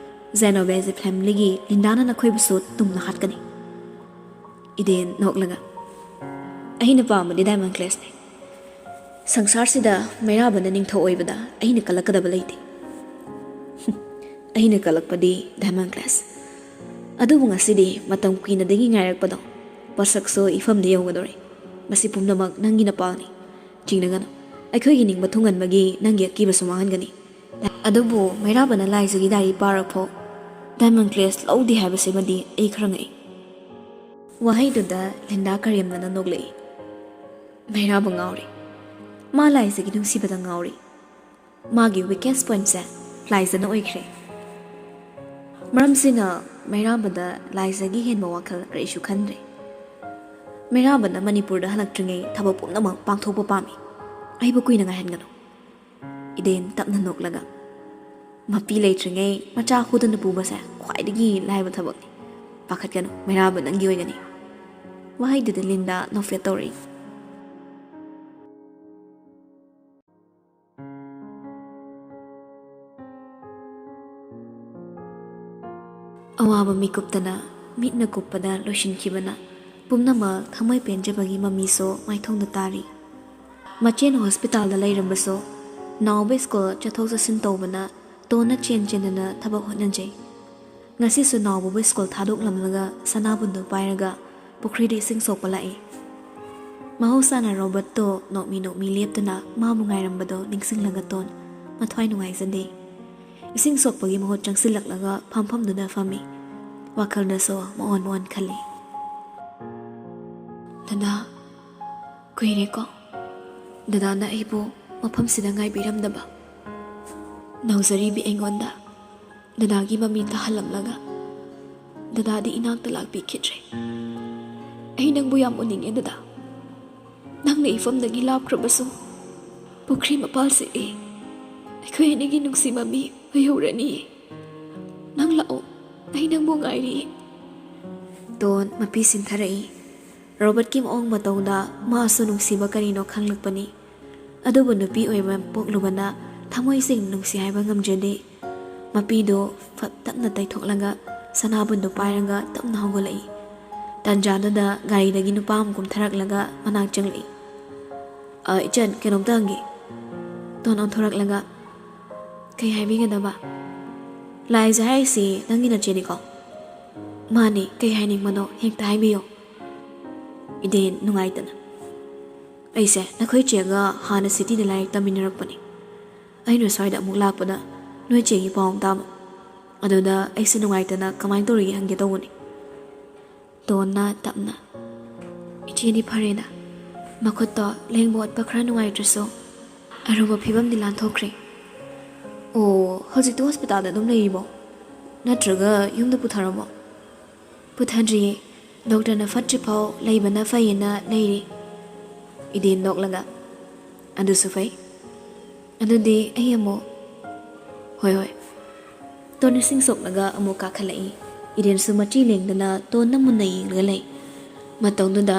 ꯖꯦꯅꯣꯕꯦꯖꯤ ꯐꯦꯃꯤꯂꯤꯒꯤ ꯂꯤꯟꯗꯥꯅ ꯅꯈꯣꯏꯕꯨꯁꯨ ꯇꯨꯝꯅ ꯍꯥꯠꯀꯅꯤ꯫ ꯏꯗꯦꯟ ꯅꯣꯛꯂꯒ, "ꯑꯩꯅ ꯄꯥꯝꯕꯗꯤ ꯗꯥꯏꯃꯟ ꯀ꯭ꯂꯦꯁꯅꯦ꯫ ꯁꯪꯁꯥꯔꯁꯤꯗ ꯃꯩꯔꯥꯕꯅ ꯅꯤꯡꯊꯧ ꯑꯣꯏꯕꯗ ꯑꯩꯅ ꯀꯜꯂꯛꯀꯗꯕ ꯂꯩꯇꯦ꯫" "ꯑꯩꯅ ꯀꯜꯂꯛꯄꯗꯤ ꯗꯥꯏꯃꯟ ꯀ꯭ꯂꯦꯁ꯫ ꯑꯗꯨꯕꯨ ꯉꯁꯤꯗꯤ ꯃꯇꯝ ꯀꯨꯏꯅꯗꯒꯤ ꯉꯥꯏꯔꯛꯄꯗꯣ, ꯄꯣꯠꯁꯛꯁꯨ ꯏꯐꯝꯗ ꯌꯧꯒꯗꯧꯔꯦ꯫ ꯃꯁꯤ ꯄꯨꯝꯅꯃꯛ ꯅꯪꯒꯤ ꯅꯄꯥꯜꯅꯤ꯫ ꯆꯤꯡꯅꯒꯅꯨ꯫ ꯑꯩꯈꯣꯏꯒꯤ ꯅꯤꯡꯕ ꯊꯨꯡꯍꯟꯕꯒꯤ ꯅꯪꯒꯤ ꯑꯀꯤꯕꯁꯨ ꯃꯥꯡꯍꯟꯒꯅꯤ꯫ ꯑꯗꯨꯕꯨ ꯃꯩꯔꯥꯕꯅ ꯂꯥꯏꯖꯒꯤ ꯗꯥꯏꯔꯤ ꯄꯥꯔꯛꯐꯥꯎ diamond necklace ꯂꯧꯗꯦ ꯍꯥꯏꯕꯁꯤꯃꯗꯤ ꯑꯩ ꯈꯔ ꯉꯛꯏ꯫ ꯋꯥꯍꯩꯗꯨꯗ ꯂꯤꯟꯗꯥ ꯀꯔꯦꯝꯅꯅ ꯅꯣꯛꯂꯛꯏ꯫ ꯃꯩꯔꯥꯕ ꯉꯥꯎꯔꯦ꯫ ꯃꯥ ꯂꯥꯏꯖꯒꯤ ꯅꯨꯡꯁꯤꯕꯗ ꯉꯥꯎꯔꯦ꯫ ꯃꯥꯒꯤ weakest pointꯁꯦ ꯂꯥꯏꯖꯅ ꯑꯣꯏꯈ꯭ꯔꯦ꯫ ꯃꯔꯝꯁꯤꯅ ꯃꯩꯔꯥꯕꯗ ꯂꯥꯏꯖꯒꯤ ꯍꯦꯟꯕ ꯋꯥꯈꯜ ꯀꯔꯤꯁꯨ ꯈꯟꯗ꯭ꯔꯦ꯫ ꯃꯩꯔꯥꯕꯅ ꯃꯅꯤꯄꯨꯔꯗ ꯍꯜꯂꯛꯇ꯭ꯔꯤꯉꯩ ꯊꯕꯛ ꯄꯨꯝꯅꯃꯛ ꯄꯥꯡꯊꯣꯛꯄ ꯄꯥꯝꯃꯤ꯫ ꯑꯩꯕꯨ ꯀꯨꯏꯅ ꯉꯥꯏꯍꯟꯒꯅꯨ꯫ ꯏꯗꯦꯟ ꯇꯞꯅ ꯅꯣꯛꯂꯒ, "ꯃꯄꯤ ꯂꯩꯇ꯭ꯔꯤꯉꯩ ꯃꯆꯥ ꯍꯨꯗꯅ ꯄꯨꯕꯁꯦ ꯈ꯭ꯋꯥꯏꯗꯒꯤ ꯂꯥꯏꯕ ꯊꯕꯛꯅꯤ꯫ ꯄꯥꯈꯠꯀꯅꯨ, ꯃꯩꯔꯥꯕ ꯅꯪꯒꯤ ꯑꯣꯏꯒꯅꯤ꯫" ꯋꯥꯍꯩꯗꯨꯗ ꯂꯤꯟꯗꯥ ꯅꯣꯛꯐꯦꯠ ꯇꯧꯔꯛꯏ꯫ ꯑꯋꯥꯕ ꯃꯤꯀꯨꯞꯇꯅ ꯃꯤꯠꯅ ꯀꯨꯞꯄꯗ ꯂꯣꯏꯁꯤꯟꯈꯤꯕꯅ ꯄꯨꯝꯅꯃꯛ ꯊꯃꯣꯏ ꯄꯦꯟꯖꯕꯒꯤ ꯃꯃꯤꯁꯨ ꯃꯥꯏꯊꯣꯡꯗ ꯇꯥꯔꯤ꯫ ꯃꯆꯦꯅ ꯍꯣꯁꯄꯤꯇꯥꯜꯗ ꯂꯩꯔꯝꯕꯁꯨ ꯅꯥꯎꯕ ꯁ꯭ꯀꯨꯜ ꯆꯠꯊꯣꯛ ꯆꯠꯁꯤꯟ ꯇꯧꯕꯅ ꯇꯣꯟꯅ ꯆꯦꯟ ꯆꯦꯟꯗꯅ ꯊꯕꯛ ꯍꯣꯠꯅꯖꯩ꯫ ꯉꯁꯤꯁꯨ ꯅꯥꯎꯕꯕꯨ ꯁ꯭ꯀꯨꯜ ꯊꯥꯗꯣꯛꯂꯝꯂꯒ ꯁꯅꯥꯕꯨꯟꯗꯨ ꯄꯥꯏꯔꯒ ꯄꯨꯈ꯭ꯔꯤꯗ ꯏꯁꯤꯡ ꯁꯣꯛꯄ ꯂꯥꯛꯏ꯫ ꯃꯍꯧꯁꯥꯅ ꯔꯣꯕꯔꯠꯇꯣ ꯅꯣꯛꯃꯤ ꯅꯣꯛꯃꯤ ꯂꯦꯞꯇꯨꯅ ꯃꯥꯕꯨ ꯉꯥꯏꯔꯝꯕꯗꯣ ꯅꯤꯡꯁꯤꯡꯂꯒ ꯇꯣꯟ ꯃꯊ꯭ꯋꯥꯏ ꯅꯨꯡꯉꯥꯏꯖꯗꯦ꯫ ꯏꯁꯤꯡ ꯁꯣꯛꯄꯒꯤ ꯃꯍꯨꯠ ꯆꯪꯁꯤꯜꯂꯛꯂꯒ ꯐꯝꯐꯝꯗꯨꯗ ꯐꯝꯃꯤ꯫ ꯋꯥꯈꯜꯗꯁꯨ ꯃꯑꯣꯟ ꯃꯑꯣꯟ ꯈꯜꯂꯤ꯫ "ꯗꯗꯥ, ꯀꯨꯏꯔꯦꯀꯣ ꯗꯗꯥꯅ ꯑꯩꯕꯨ ꯃꯐꯝꯁꯤꯗ ꯉꯥꯏꯕꯤꯔꯝꯗꯕ꯫ ꯅꯧꯖꯔꯤꯕꯤ ꯑꯩꯉꯣꯟꯗ ꯗꯗꯥꯒꯤ ꯃꯃꯤ ꯇꯥꯍꯜꯂꯝꯂꯒ ꯗꯗꯥꯗꯤ ꯏꯅꯥꯛꯇ ꯂꯥꯛꯄꯤꯈꯤꯗ꯭ꯔꯦ꯫ ꯑꯩ ꯅꯪꯕꯨ ꯌꯥꯝ ꯎꯅꯤꯡꯉꯦ ꯗꯗꯥ꯫ ꯅꯪꯅ ꯏꯐꯝꯗꯒꯤ ꯂꯥꯞꯈ꯭ꯔꯕꯁꯨ ꯄꯨꯈ꯭ꯔꯤ ꯃꯄꯥꯜꯁꯤꯗꯤ ꯑꯩꯈꯣꯏ ꯑꯅꯤꯒꯤ ꯅꯨꯡꯁꯤ ꯃꯃꯤ ꯑꯣꯏꯍꯧꯔꯅꯤꯌꯦ꯫ ꯅꯪ ꯂꯥꯛꯑꯣ, ꯑꯩ ꯅꯪꯕꯨ ꯉꯥꯏꯔꯤꯌꯦ꯫" ꯇꯣꯟ ꯃꯄꯤ ꯁꯤꯟꯊꯔꯛꯏ꯫ ꯔꯣꯕꯔꯠꯀꯤ ꯃꯑꯣꯡ ꯃꯇꯧꯗ ꯃꯥꯁꯨ ꯅꯨꯡꯁꯤꯕ ꯀꯔꯤꯅꯣ ꯈꯪꯂꯛꯄꯅꯤ꯫ ꯑꯗꯨꯕꯨ ꯅꯨꯄꯤ ꯑꯣꯏꯕ ꯄꯣꯛꯂꯨꯕꯅ ꯊꯃꯣꯏ ꯁꯦꯡꯅ ꯅꯨꯡꯁꯤ ꯍꯥꯏꯕ ꯉꯝꯖꯗꯦ꯫ ꯃꯄꯤꯗꯨ ꯐꯠ ꯇꯞꯅ ꯇꯩꯊꯣꯛꯂꯒ ꯁꯅꯥꯕꯨꯟꯗꯨ ꯄꯥꯏꯔꯒ ꯇꯞꯅ ꯍꯧꯒꯠꯂꯛꯏ꯫ ꯇꯥꯟꯖꯥꯗꯨꯗ ꯒꯥꯔꯤꯗꯒꯤ ꯅꯨꯄꯥ ꯑꯃ ꯀꯨꯝꯊꯔꯛꯂꯒ ꯃꯅꯥꯛ ꯆꯪꯂꯛꯏ꯫ "ꯑ, ꯏꯆꯟ, ꯀꯩꯅꯣꯝꯇ ꯍꯪꯒꯦ꯫" ꯇꯣꯟ ꯑꯣꯟꯊꯣꯔꯛꯂꯒ, "ꯀꯩ ꯍꯥꯏꯕꯤꯒꯗꯕ?" "ꯂꯥꯏꯖ ꯍꯥꯏꯔꯤꯁꯤ ꯅꯪꯒꯤ ꯅꯆꯦꯅꯤꯀꯣ?" "ꯃꯥꯅꯤ, ꯀꯩ ꯍꯥꯏꯅꯤꯡꯕꯅꯣ ꯍꯦꯛꯇ ꯍꯥꯏꯕꯤꯌꯨ꯫" ꯏꯗꯦꯟ ꯅꯨꯡꯉꯥꯏꯇꯅ, "ꯑꯩꯁꯦ ꯅꯈꯣꯏ ꯆꯦꯒ ꯍꯥꯟꯅ ꯁꯤꯇꯤꯗ ꯂꯥꯏꯔꯤꯛ ꯇꯝꯃꯤꯟꯅꯔꯛꯄꯅꯤ꯫ ꯑꯩꯅ ꯁ꯭ꯋꯥꯏꯗ ꯑꯃꯨꯛ ꯂꯥꯛꯄꯗ ꯅꯣꯏ ꯆꯦꯒꯤ ꯄꯥꯎ ꯑꯃ ꯇꯥꯕ꯫ ꯑꯗꯨꯗ ꯑꯩꯁꯦ ꯅꯨꯡꯉꯥꯏꯇꯅ ꯀꯃꯥꯏꯅ ꯇꯧꯔꯤꯒꯦ ꯍꯪꯒꯦ ꯇꯧꯕꯅꯤ꯫" ꯇꯣꯟꯅ ꯇꯞꯅ, "ꯏꯆꯦꯗꯤ ꯐꯔꯦꯗ, ꯃꯈꯨꯠꯇꯣ ꯂꯦꯡꯕ ꯑꯣꯠꯄ ꯈꯔ ꯅꯨꯡꯉꯥꯏꯇ꯭ꯔꯁꯨ ꯑꯔꯨꯕ ꯐꯤꯕꯝꯗꯤ ꯂꯥꯟꯊꯣꯛꯈ꯭ꯔꯦ꯫" "ꯑꯣ, ꯍꯧꯖꯤꯛꯇꯤ ꯍꯣꯁꯄꯤꯇꯥꯜꯗ ꯑꯗꯨꯝ ꯂꯩꯔꯤꯕꯣ? ꯅꯠꯇ꯭ꯔꯒ ꯌꯨꯝꯗ ꯄꯨꯊꯔꯕꯣ?" "ꯄꯨꯊꯗ꯭ꯔꯤꯌꯦ꯫ ꯗꯣꯛꯇꯔꯅ ꯐꯠꯇ꯭ꯔꯤꯐꯥꯎ ꯂꯩꯕꯅ ꯐꯩꯌꯦꯅ ꯂꯩꯔꯤ꯫" ꯏꯗꯦꯟ ꯅꯣꯛꯂꯒ, "ꯑꯗꯨꯁꯨ ꯐꯩ꯫ ꯑꯗꯨꯗꯤ ꯑꯩ ꯑꯃꯨꯛ꯫" "ꯍꯣꯏ, ꯍꯣꯏ꯫" ꯇꯣꯟ ꯏꯁꯤꯡ ꯁꯣꯛꯂꯒ ꯑꯃꯨꯛ ꯀꯥꯈꯠꯂꯛꯏ꯫ ꯏꯗꯦꯟꯁꯨ ꯃꯆꯤ ꯂꯦꯡꯗꯅ ꯇꯣꯟꯗ ꯃꯨꯟꯅ ꯌꯦꯡꯂꯒ ꯂꯩ꯫ ꯃꯇꯧꯗꯨꯗ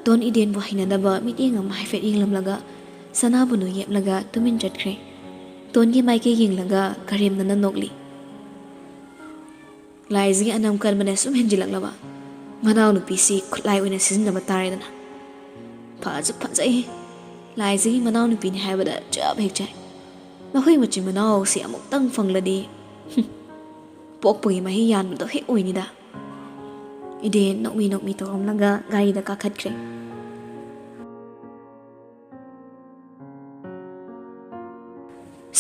ꯇꯣꯟ ꯏꯗꯦꯟꯕꯨ ꯍꯩꯅꯗꯕ ꯃꯤꯠꯌꯦꯡ ꯑꯃ ꯍꯥꯏꯐꯦꯠ ꯌꯦꯡꯂꯝꯂꯒ ꯁꯅꯥꯕꯨꯅꯨ ꯌꯦꯞꯂꯒ ꯇꯨꯃꯤꯟ ꯆꯠꯈ꯭ꯔꯦ꯫ ꯇꯣꯟꯒꯤ ꯃꯥꯏꯀꯩ ꯌꯦꯡꯂꯒ ꯀꯔꯦꯝꯅꯅ ꯅꯣꯛꯂꯤ꯫ "ꯂꯥꯏꯖꯒꯤ ꯑꯅꯝ ꯀꯟꯕꯅ ꯁꯨꯝ ꯍꯦꯟꯖꯤꯜꯂꯛꯂꯕ꯫ ꯃꯅꯥꯎꯅꯨꯄꯤꯁꯤ ꯈꯨꯠꯂꯥꯏ ꯑꯣꯏꯅ ꯁꯤꯖꯤꯟꯅꯕ ꯇꯥꯔꯦꯗꯅ꯫ ꯐꯁꯨ ꯐꯖꯩ꯫ ꯂꯥꯏꯖꯒꯤ ꯃꯅꯥꯎꯅꯨꯄꯤꯅꯤ ꯍꯥꯏꯕꯗ ꯆꯞ ꯍꯦꯛ ꯆꯥꯏ꯫ ꯃꯈꯣꯏ ꯃꯆꯤꯟ ꯃꯅꯥꯎꯁꯤ ꯑꯃꯨꯛꯇꯪ ꯐꯪꯂꯗꯤ, ꯍꯨꯝ, ꯄꯣꯛꯄꯒꯤ ꯃꯍꯩ ꯌꯥꯟꯕꯗꯣ ꯍꯦꯛ ꯑꯣꯏꯅꯤꯗ꯫" ꯏꯗꯦꯟ ꯅꯣꯛꯃꯤ ꯅꯣꯛꯃꯤ ꯇꯧꯔꯝꯂꯒ ꯒꯥꯔꯤꯗ ꯀꯥꯈꯠꯈ꯭ꯔꯦ꯫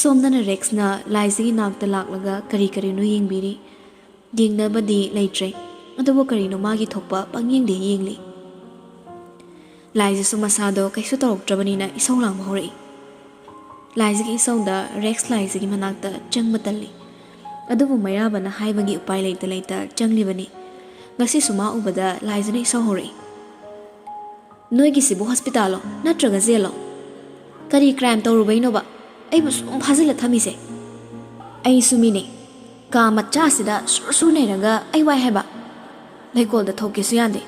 ꯁꯣꯝꯗꯅ ꯔꯦꯛꯁꯅ ꯂꯥꯏꯖꯒꯤ ꯅꯥꯛꯇ ꯂꯥꯛꯂꯒ ꯀꯔꯤ ꯀꯔꯤꯅꯣ ꯌꯦꯡꯕꯤꯔꯤ꯫ ꯌꯦꯡꯅꯕꯗꯤ ꯂꯩꯇ꯭ꯔꯦ, ꯑꯗꯨꯕꯨ ꯀꯔꯤꯅꯣ ꯃꯥꯒꯤ ꯊꯣꯛꯄ ꯄꯪꯌꯦꯡꯗ ꯌꯦꯡꯂꯤ꯫ ꯂꯥꯏꯖꯁꯨ ꯃꯁꯥꯗꯣ ꯀꯩꯁꯨ ꯇꯧꯔꯛꯇ꯭ꯔꯕꯅꯤꯅ ꯏꯁꯧ ꯂꯥꯡꯕ ꯍꯧꯔꯛꯏ꯫ ꯂꯥꯏꯖꯒꯤ ꯏꯁꯧꯗ ꯔꯦꯛꯁ ꯂꯥꯏꯖꯒꯤ ꯃꯅꯥꯛꯇ ꯆꯪꯕ ꯇꯜꯂꯤ꯫ ꯑꯗꯨꯕꯨ ꯃꯩꯔꯥꯕꯅ ꯍꯥꯏꯕꯒꯤ ꯎꯄꯥꯏ ꯂꯩꯇ ꯂꯩꯇ ꯆꯪꯂꯤꯕꯅꯤ꯫ ꯉꯁꯤꯁꯨ ꯃꯥ ꯎꯕꯗ ꯂꯥꯏꯖꯅ ꯏꯁꯧ ꯍꯧꯔꯛꯏ꯫ "ꯅꯣꯏꯒꯤꯁꯤꯕꯨ ꯍꯣꯁꯄꯤꯇꯥꯜꯂꯣ ꯅꯠꯇ꯭ꯔꯒ ꯖꯦꯜꯂꯣ? ꯀꯔꯤ ꯀ꯭ꯔꯥꯏꯝ ꯇꯧꯔꯨꯕꯩꯅꯣꯕ ꯑꯩꯕꯨ ꯁꯨꯝ ꯐꯥꯖꯤꯜꯂ ꯊꯝꯃꯤꯁꯦ? ꯑꯩꯁꯨ ꯃꯤꯅꯦ꯫ ꯀꯥ ꯃꯆꯥꯁꯤꯗ ꯁꯨꯔ ꯁꯨꯔ ꯅꯩꯔꯒ ꯑꯩ ꯋꯥꯏ ꯍꯥꯏꯕ? ꯂꯩꯀꯣꯜꯗ ꯊꯣꯛꯀꯦꯁꯨ ꯌꯥꯗꯦ꯫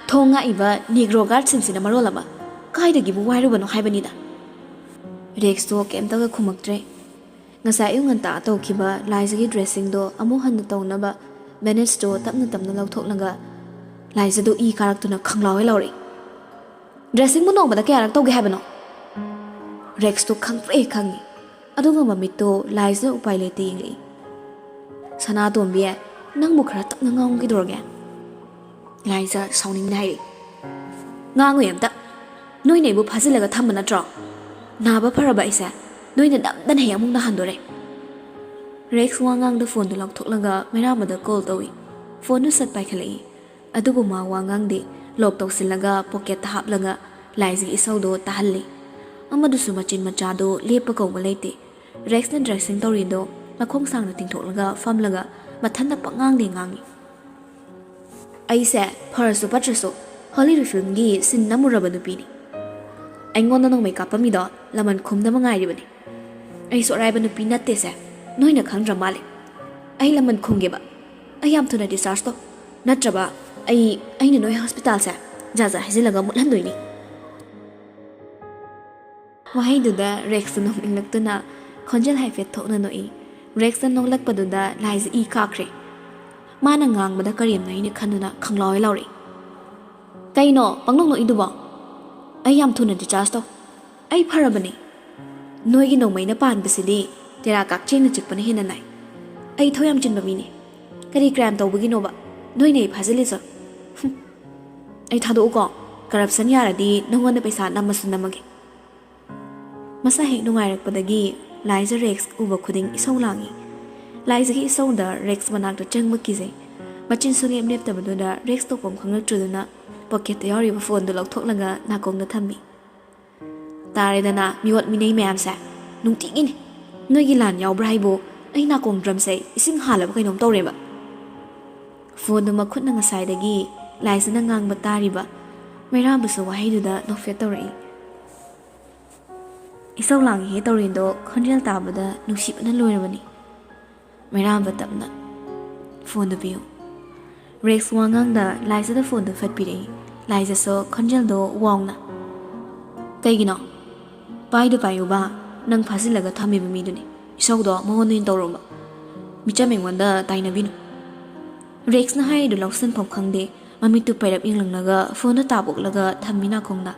ꯊꯣꯡ ꯉꯥꯛꯏꯕ ꯅꯦꯒ꯭ꯔꯣ ꯒꯥꯔꯗꯁꯤꯡꯁꯤꯅ ꯃꯔꯣꯜ ꯑꯃ ꯀꯥꯏꯗꯒꯤꯕꯨ ꯋꯥꯏꯔꯨꯕꯅꯣ ꯍꯥꯏꯕꯅꯤꯗ꯫" ꯔꯦꯛꯁꯇꯣ ꯀꯩꯝꯇꯒ ꯈꯨꯝꯃꯛꯇ꯭ꯔꯦ꯫ ꯉꯁꯥꯏ ꯑꯌꯨꯛ ꯉꯟꯇꯥ ꯇꯧꯈꯤꯕ ꯂꯥꯏꯖꯒꯤ ꯗ꯭ꯔꯦꯁꯤꯡꯗꯣ ꯑꯃꯨꯛ ꯍꯟꯅ ꯇꯧꯅꯕ ꯕꯦꯟꯗꯦꯖꯇꯣ ꯇꯞꯅ ꯇꯞꯅ ꯂꯧꯊꯣꯛꯂꯒ ꯂꯥꯏꯖꯗꯣ ꯏ ꯀꯥꯔꯛꯇꯨꯅ ꯈꯪꯂꯥꯎ ꯍꯦꯛ ꯂꯥꯎꯔꯛꯏ꯫ "ꯗ꯭ꯔꯦꯁꯤꯡꯕꯨ ꯅꯣꯡꯃꯗ ꯀꯌꯥꯔꯛ ꯇꯧꯒꯦ ꯍꯥꯏꯕꯅꯣ?" ꯔꯦꯛꯁꯇꯣ ꯈꯪꯄ꯭ꯔꯦꯛ ꯈꯪꯉꯤ꯫ ꯑꯗꯨꯒ ꯃꯃꯤꯠꯇꯣ ꯂꯥꯏꯖꯅ ꯎꯄꯥꯏ ꯂꯩꯇꯦ ꯌꯦꯡꯂꯛꯏ꯫ "ꯁꯅꯥꯇꯣꯝꯕꯤ, "ꯅꯪꯕꯨ ꯈꯔ ꯇꯞꯅ ꯉꯥꯡꯉꯨ ꯀꯩꯗꯧꯔꯒꯦ?" ꯂꯥꯏꯖ ꯁꯥꯎꯅꯤꯡꯅ ꯍꯥꯏꯔꯛꯏ꯫ "ꯉꯥꯡꯉꯨꯏ ꯑꯝꯇ꯫ ꯅꯣꯏꯅ ꯑꯩꯕꯨ ꯐꯥꯖꯤꯜꯂꯒ ꯊꯝꯕ ꯅꯠꯇ꯭ꯔꯣ? ꯅꯥꯕ ꯐꯔꯕ ꯑꯩꯁꯦ ꯅꯣꯏꯅ ꯅꯝꯗꯅ ꯍꯦꯛ ꯑꯃꯨꯛ ꯅꯥꯍꯟꯗꯣꯔꯦ꯫" ꯔꯦꯛꯁ ꯋꯥ ꯉꯥꯡꯗ ꯐꯣꯟꯗꯨ ꯂꯧꯊꯣꯛꯂꯒ ꯃꯩꯔꯥꯝꯕꯗ ꯀꯣꯜ ꯇꯧꯏ꯫ ꯐꯣꯟꯗꯨ ꯁꯠ ꯄꯥꯏꯈꯠꯂꯛꯏ꯫ ꯑꯗꯨꯕꯨ ꯃꯥ ꯋꯥ ꯉꯥꯡꯗꯦ꯫ ꯂꯣꯛ ꯇꯧꯁꯤꯜꯂꯒ ꯄꯣꯀꯦꯠꯇ ꯍꯥꯞꯂꯒ ꯂꯥꯏꯖꯒꯤ ꯏꯁꯧꯗꯣ ꯇꯥꯍꯜꯂꯤ꯫ ꯑꯃꯗꯨꯁꯨ ꯃꯆꯤꯟ ꯃꯆꯥꯗꯣ ꯂꯦꯞꯄ ꯀꯧꯕ ꯂꯩꯇꯦ꯫ ꯔꯦꯛꯁꯅ ꯗ꯭ꯔꯦꯁꯤꯡ ꯇꯧꯔꯤꯗꯣ ꯃꯈꯣꯡ ꯁꯥꯡꯅ ꯇꯤꯡꯊꯣꯛꯂꯒ ꯐꯝꯂꯒ ꯃꯊꯟꯇ ꯄꯉꯥꯡꯗꯤ ꯉꯥꯡꯏ꯫ "ꯑꯩꯁꯦ ꯐꯔꯁꯨ ꯐꯠꯇ꯭ꯔꯁꯨ ꯍꯣꯂꯤ ꯔꯤꯐꯤꯜꯝꯒꯤ ꯁꯤꯟ ꯅꯝꯃꯨꯔꯕ ꯅꯨꯄꯤꯅꯤ꯫ ꯑꯩꯉꯣꯟꯗ ꯅꯣꯡꯃꯩ ꯀꯥꯞꯄꯝꯃꯤꯗꯣ ꯂꯃꯟ ꯈꯨꯝꯅꯕ ꯉꯥꯏꯔꯤꯕꯅꯤ꯫ ꯑꯩꯁꯨ ꯑꯔꯥꯏꯕ ꯅꯨꯄꯤ ꯅꯠꯇꯦꯁꯦ ꯅꯣꯏꯅ ꯈꯪꯗ꯭ꯔ ꯃꯥꯜꯂꯦ꯫ ꯑꯩ ꯂꯃꯟ ꯈꯨꯝꯒꯦꯕ꯫ ꯑꯩ ꯌꯥꯝ ꯊꯨꯅ ꯗꯤꯁꯆꯥꯔꯖ ꯇꯧ꯫ ꯅꯠꯇ꯭ꯔꯕ ꯑꯩ, ꯑꯩꯅ ꯅꯣꯏ ꯍꯣꯁꯄꯤꯇꯥꯜꯁꯦ ꯖꯥꯠ ꯖꯥꯠ ꯍꯥꯏꯖꯤꯜꯂꯒ ꯃꯨꯠꯍꯟꯗꯣꯏꯅꯤ꯫" ꯋꯥꯍꯩꯗꯨꯗ ꯔꯦꯛꯁꯇ ꯅꯣꯛꯅꯤꯡꯂꯛꯇꯨꯅ ꯈꯣꯟꯖꯦꯜ ꯍꯥꯏꯐꯦꯠ ꯊꯣꯛꯅ ꯅꯣꯛꯏ꯫ ꯔꯦꯛꯁꯇ ꯅꯣꯛꯂꯛꯄꯗꯨꯗ ꯂꯥꯏꯖ ꯏ ꯀꯥꯈ꯭ꯔꯦ꯫ ꯃꯥꯅ ꯉꯥꯡꯕꯗ ꯀꯔꯦꯝꯅꯩꯅ ꯈꯟꯗꯨꯅ ꯈꯪꯂꯥꯎ ꯂꯥꯎꯔꯛꯏ꯫ "ꯀꯩꯅꯣ ꯄꯪꯅꯣꯛ ꯅꯣꯛꯏꯗꯨꯕꯣ? ꯑꯩ ꯌꯥꯝ ꯊꯨꯅ ꯗꯤꯁꯆꯥꯔꯖ ꯇꯧ꯫ ꯑꯩ ꯐꯔꯕꯅꯤ꯫ ꯅꯣꯏꯒꯤ ꯅꯣꯡꯃꯩꯅ ꯄꯥꯟꯕꯁꯤꯗꯤ ꯇꯦꯔꯥ ꯀꯛꯆꯦꯡꯅ ꯆꯤꯛꯄꯅ ꯍꯦꯟꯅ ꯅꯥꯏ꯫ ꯑꯩ ꯏꯊꯧ ꯌꯥꯝ ꯆꯤꯟꯕ ꯃꯤꯅꯤ꯫ ꯀꯔꯤ ꯀ꯭ꯔꯥꯏꯝ ꯇꯧꯕꯒꯤꯅꯣꯕ ꯅꯣꯏꯅ ꯑꯩ ꯐꯥꯖꯤꯜꯂꯤꯁꯦ? ꯍꯨꯝ꯫ ꯑꯩ ꯊꯥꯗꯣꯛꯎꯀꯣ꯫ ꯀꯔꯞꯁꯟ ꯌꯥꯔꯗꯤ ꯅꯉꯣꯟꯗ ꯄꯩꯁꯥ ꯅꯝꯃꯁꯨ ꯅꯝꯃꯒꯦ꯫" ꯃꯁꯥ ꯍꯦꯛ ꯅꯨꯡꯉꯥꯏꯔꯛꯄꯗꯒꯤ ꯂꯥꯏꯖ ꯔꯦꯛꯁ ꯎꯕ ꯈꯨꯗꯤꯡ ꯏꯁꯧ ꯂꯥꯡꯏ꯫ ꯂꯥꯏꯖꯒꯤ ꯏꯁꯧꯗ ꯔꯦꯛꯁ ꯃꯅꯥꯛꯇ ꯆꯪꯕ ꯀꯤꯖꯩ꯫ ꯃꯆꯤꯟ ꯁꯨꯡꯂꯦꯞ ꯂꯦꯞꯇꯕꯗꯨꯗ ꯔꯦꯛꯁ ꯇꯧꯐꯝ ꯈꯪꯂꯛꯇ꯭ꯔꯗꯨꯅ ꯄꯣꯀꯦꯠꯇ ꯌꯥꯎꯔꯤꯕ ꯐꯣꯟꯗꯨ ꯂꯧꯊꯣꯛꯂꯒ ꯅꯥꯀꯣꯡꯗ ꯊꯝꯃꯤ꯫ "ꯇꯥꯔꯦꯗꯅ ꯃꯤꯑꯣꯠ ꯃꯤꯅꯩ ꯃꯌꯥꯝꯁꯦ꯫ ꯅꯨꯡꯇꯤꯒꯤꯅꯤ꯫ ꯅꯣꯏꯒꯤ ꯂꯥꯟ ꯌꯥꯎꯕ꯭ꯔꯥ ꯍꯥꯏꯕꯨ ꯑꯩ ꯅꯥꯀꯣꯡ ꯗ꯭ꯔꯝꯁꯦ ꯏꯁꯤꯡ ꯍꯥꯜꯂꯕ ꯀꯩꯅꯣꯝ ꯇꯧꯔꯦꯕ꯫" ꯐꯣꯟꯗꯨ ꯃꯈꯨꯠꯅ ꯉꯁꯥꯏꯗꯒꯤ ꯂꯥꯏꯖꯅ ꯉꯥꯡꯕ ꯇꯥꯔꯤꯕ꯫ ꯃꯩꯔꯥꯕꯁꯨ ꯋꯥꯍꯩꯗꯨꯗ ꯅꯣꯛꯐꯦꯠ ꯇꯧꯔꯛꯏ꯫ "ꯏꯁꯧ ꯂꯥꯡꯉꯤꯍꯦ ꯇꯧꯔꯤꯗꯣ ꯈꯣꯟꯖꯦꯜ ꯇꯥꯕꯗ ꯅꯨꯡꯁꯤꯕꯅ ꯂꯣꯏꯔꯕꯅꯤ꯫" ꯃꯩꯔꯥꯕ ꯇꯞꯅ "ꯐꯣꯟꯗꯨ ꯄꯤꯌꯨ꯫" ꯔꯦꯛꯁ ꯋꯥꯉꯥꯡꯗ ꯂꯥꯏꯖꯗ ꯐꯣꯟꯗꯨ ꯐꯠ ꯄꯤꯔꯛꯏ꯫ ꯂꯥꯏꯖꯁꯨ ꯈꯣꯟꯖꯦꯜꯗꯣ ꯋꯥꯎꯅ, "ꯀꯩꯒꯤꯅꯣ? ꯄꯥꯏꯗꯨ ꯄꯥꯏꯌꯨꯕ, ꯅꯪ ꯐꯥꯖꯤꯜꯂꯒ ꯊꯝꯃꯤꯕ ꯃꯤꯗꯨꯅꯤ꯫ ꯏꯁꯧꯗꯣ ꯃꯉꯣꯟꯗ ꯑꯣꯏꯅ ꯇꯧꯔꯣꯕ꯫ ꯃꯤꯆꯝ ꯑꯩꯉꯣꯟꯗ ꯇꯥꯏꯅꯕꯤꯅꯨ꯫" ꯔꯦꯛꯁꯅ ꯍꯥꯏꯔꯤꯗꯨ ꯂꯧꯁꯤꯟꯐꯝ ꯈꯪꯗꯦ꯫ ꯃꯃꯤꯠꯇꯨ ꯄꯩꯔꯞ ꯌꯦꯡꯂꯪꯂꯒ ꯐꯣꯟꯗꯨ ꯇꯥꯕꯣꯛꯂꯒ ꯊꯝꯃꯤ ꯅꯥꯀꯣꯡꯗ꯫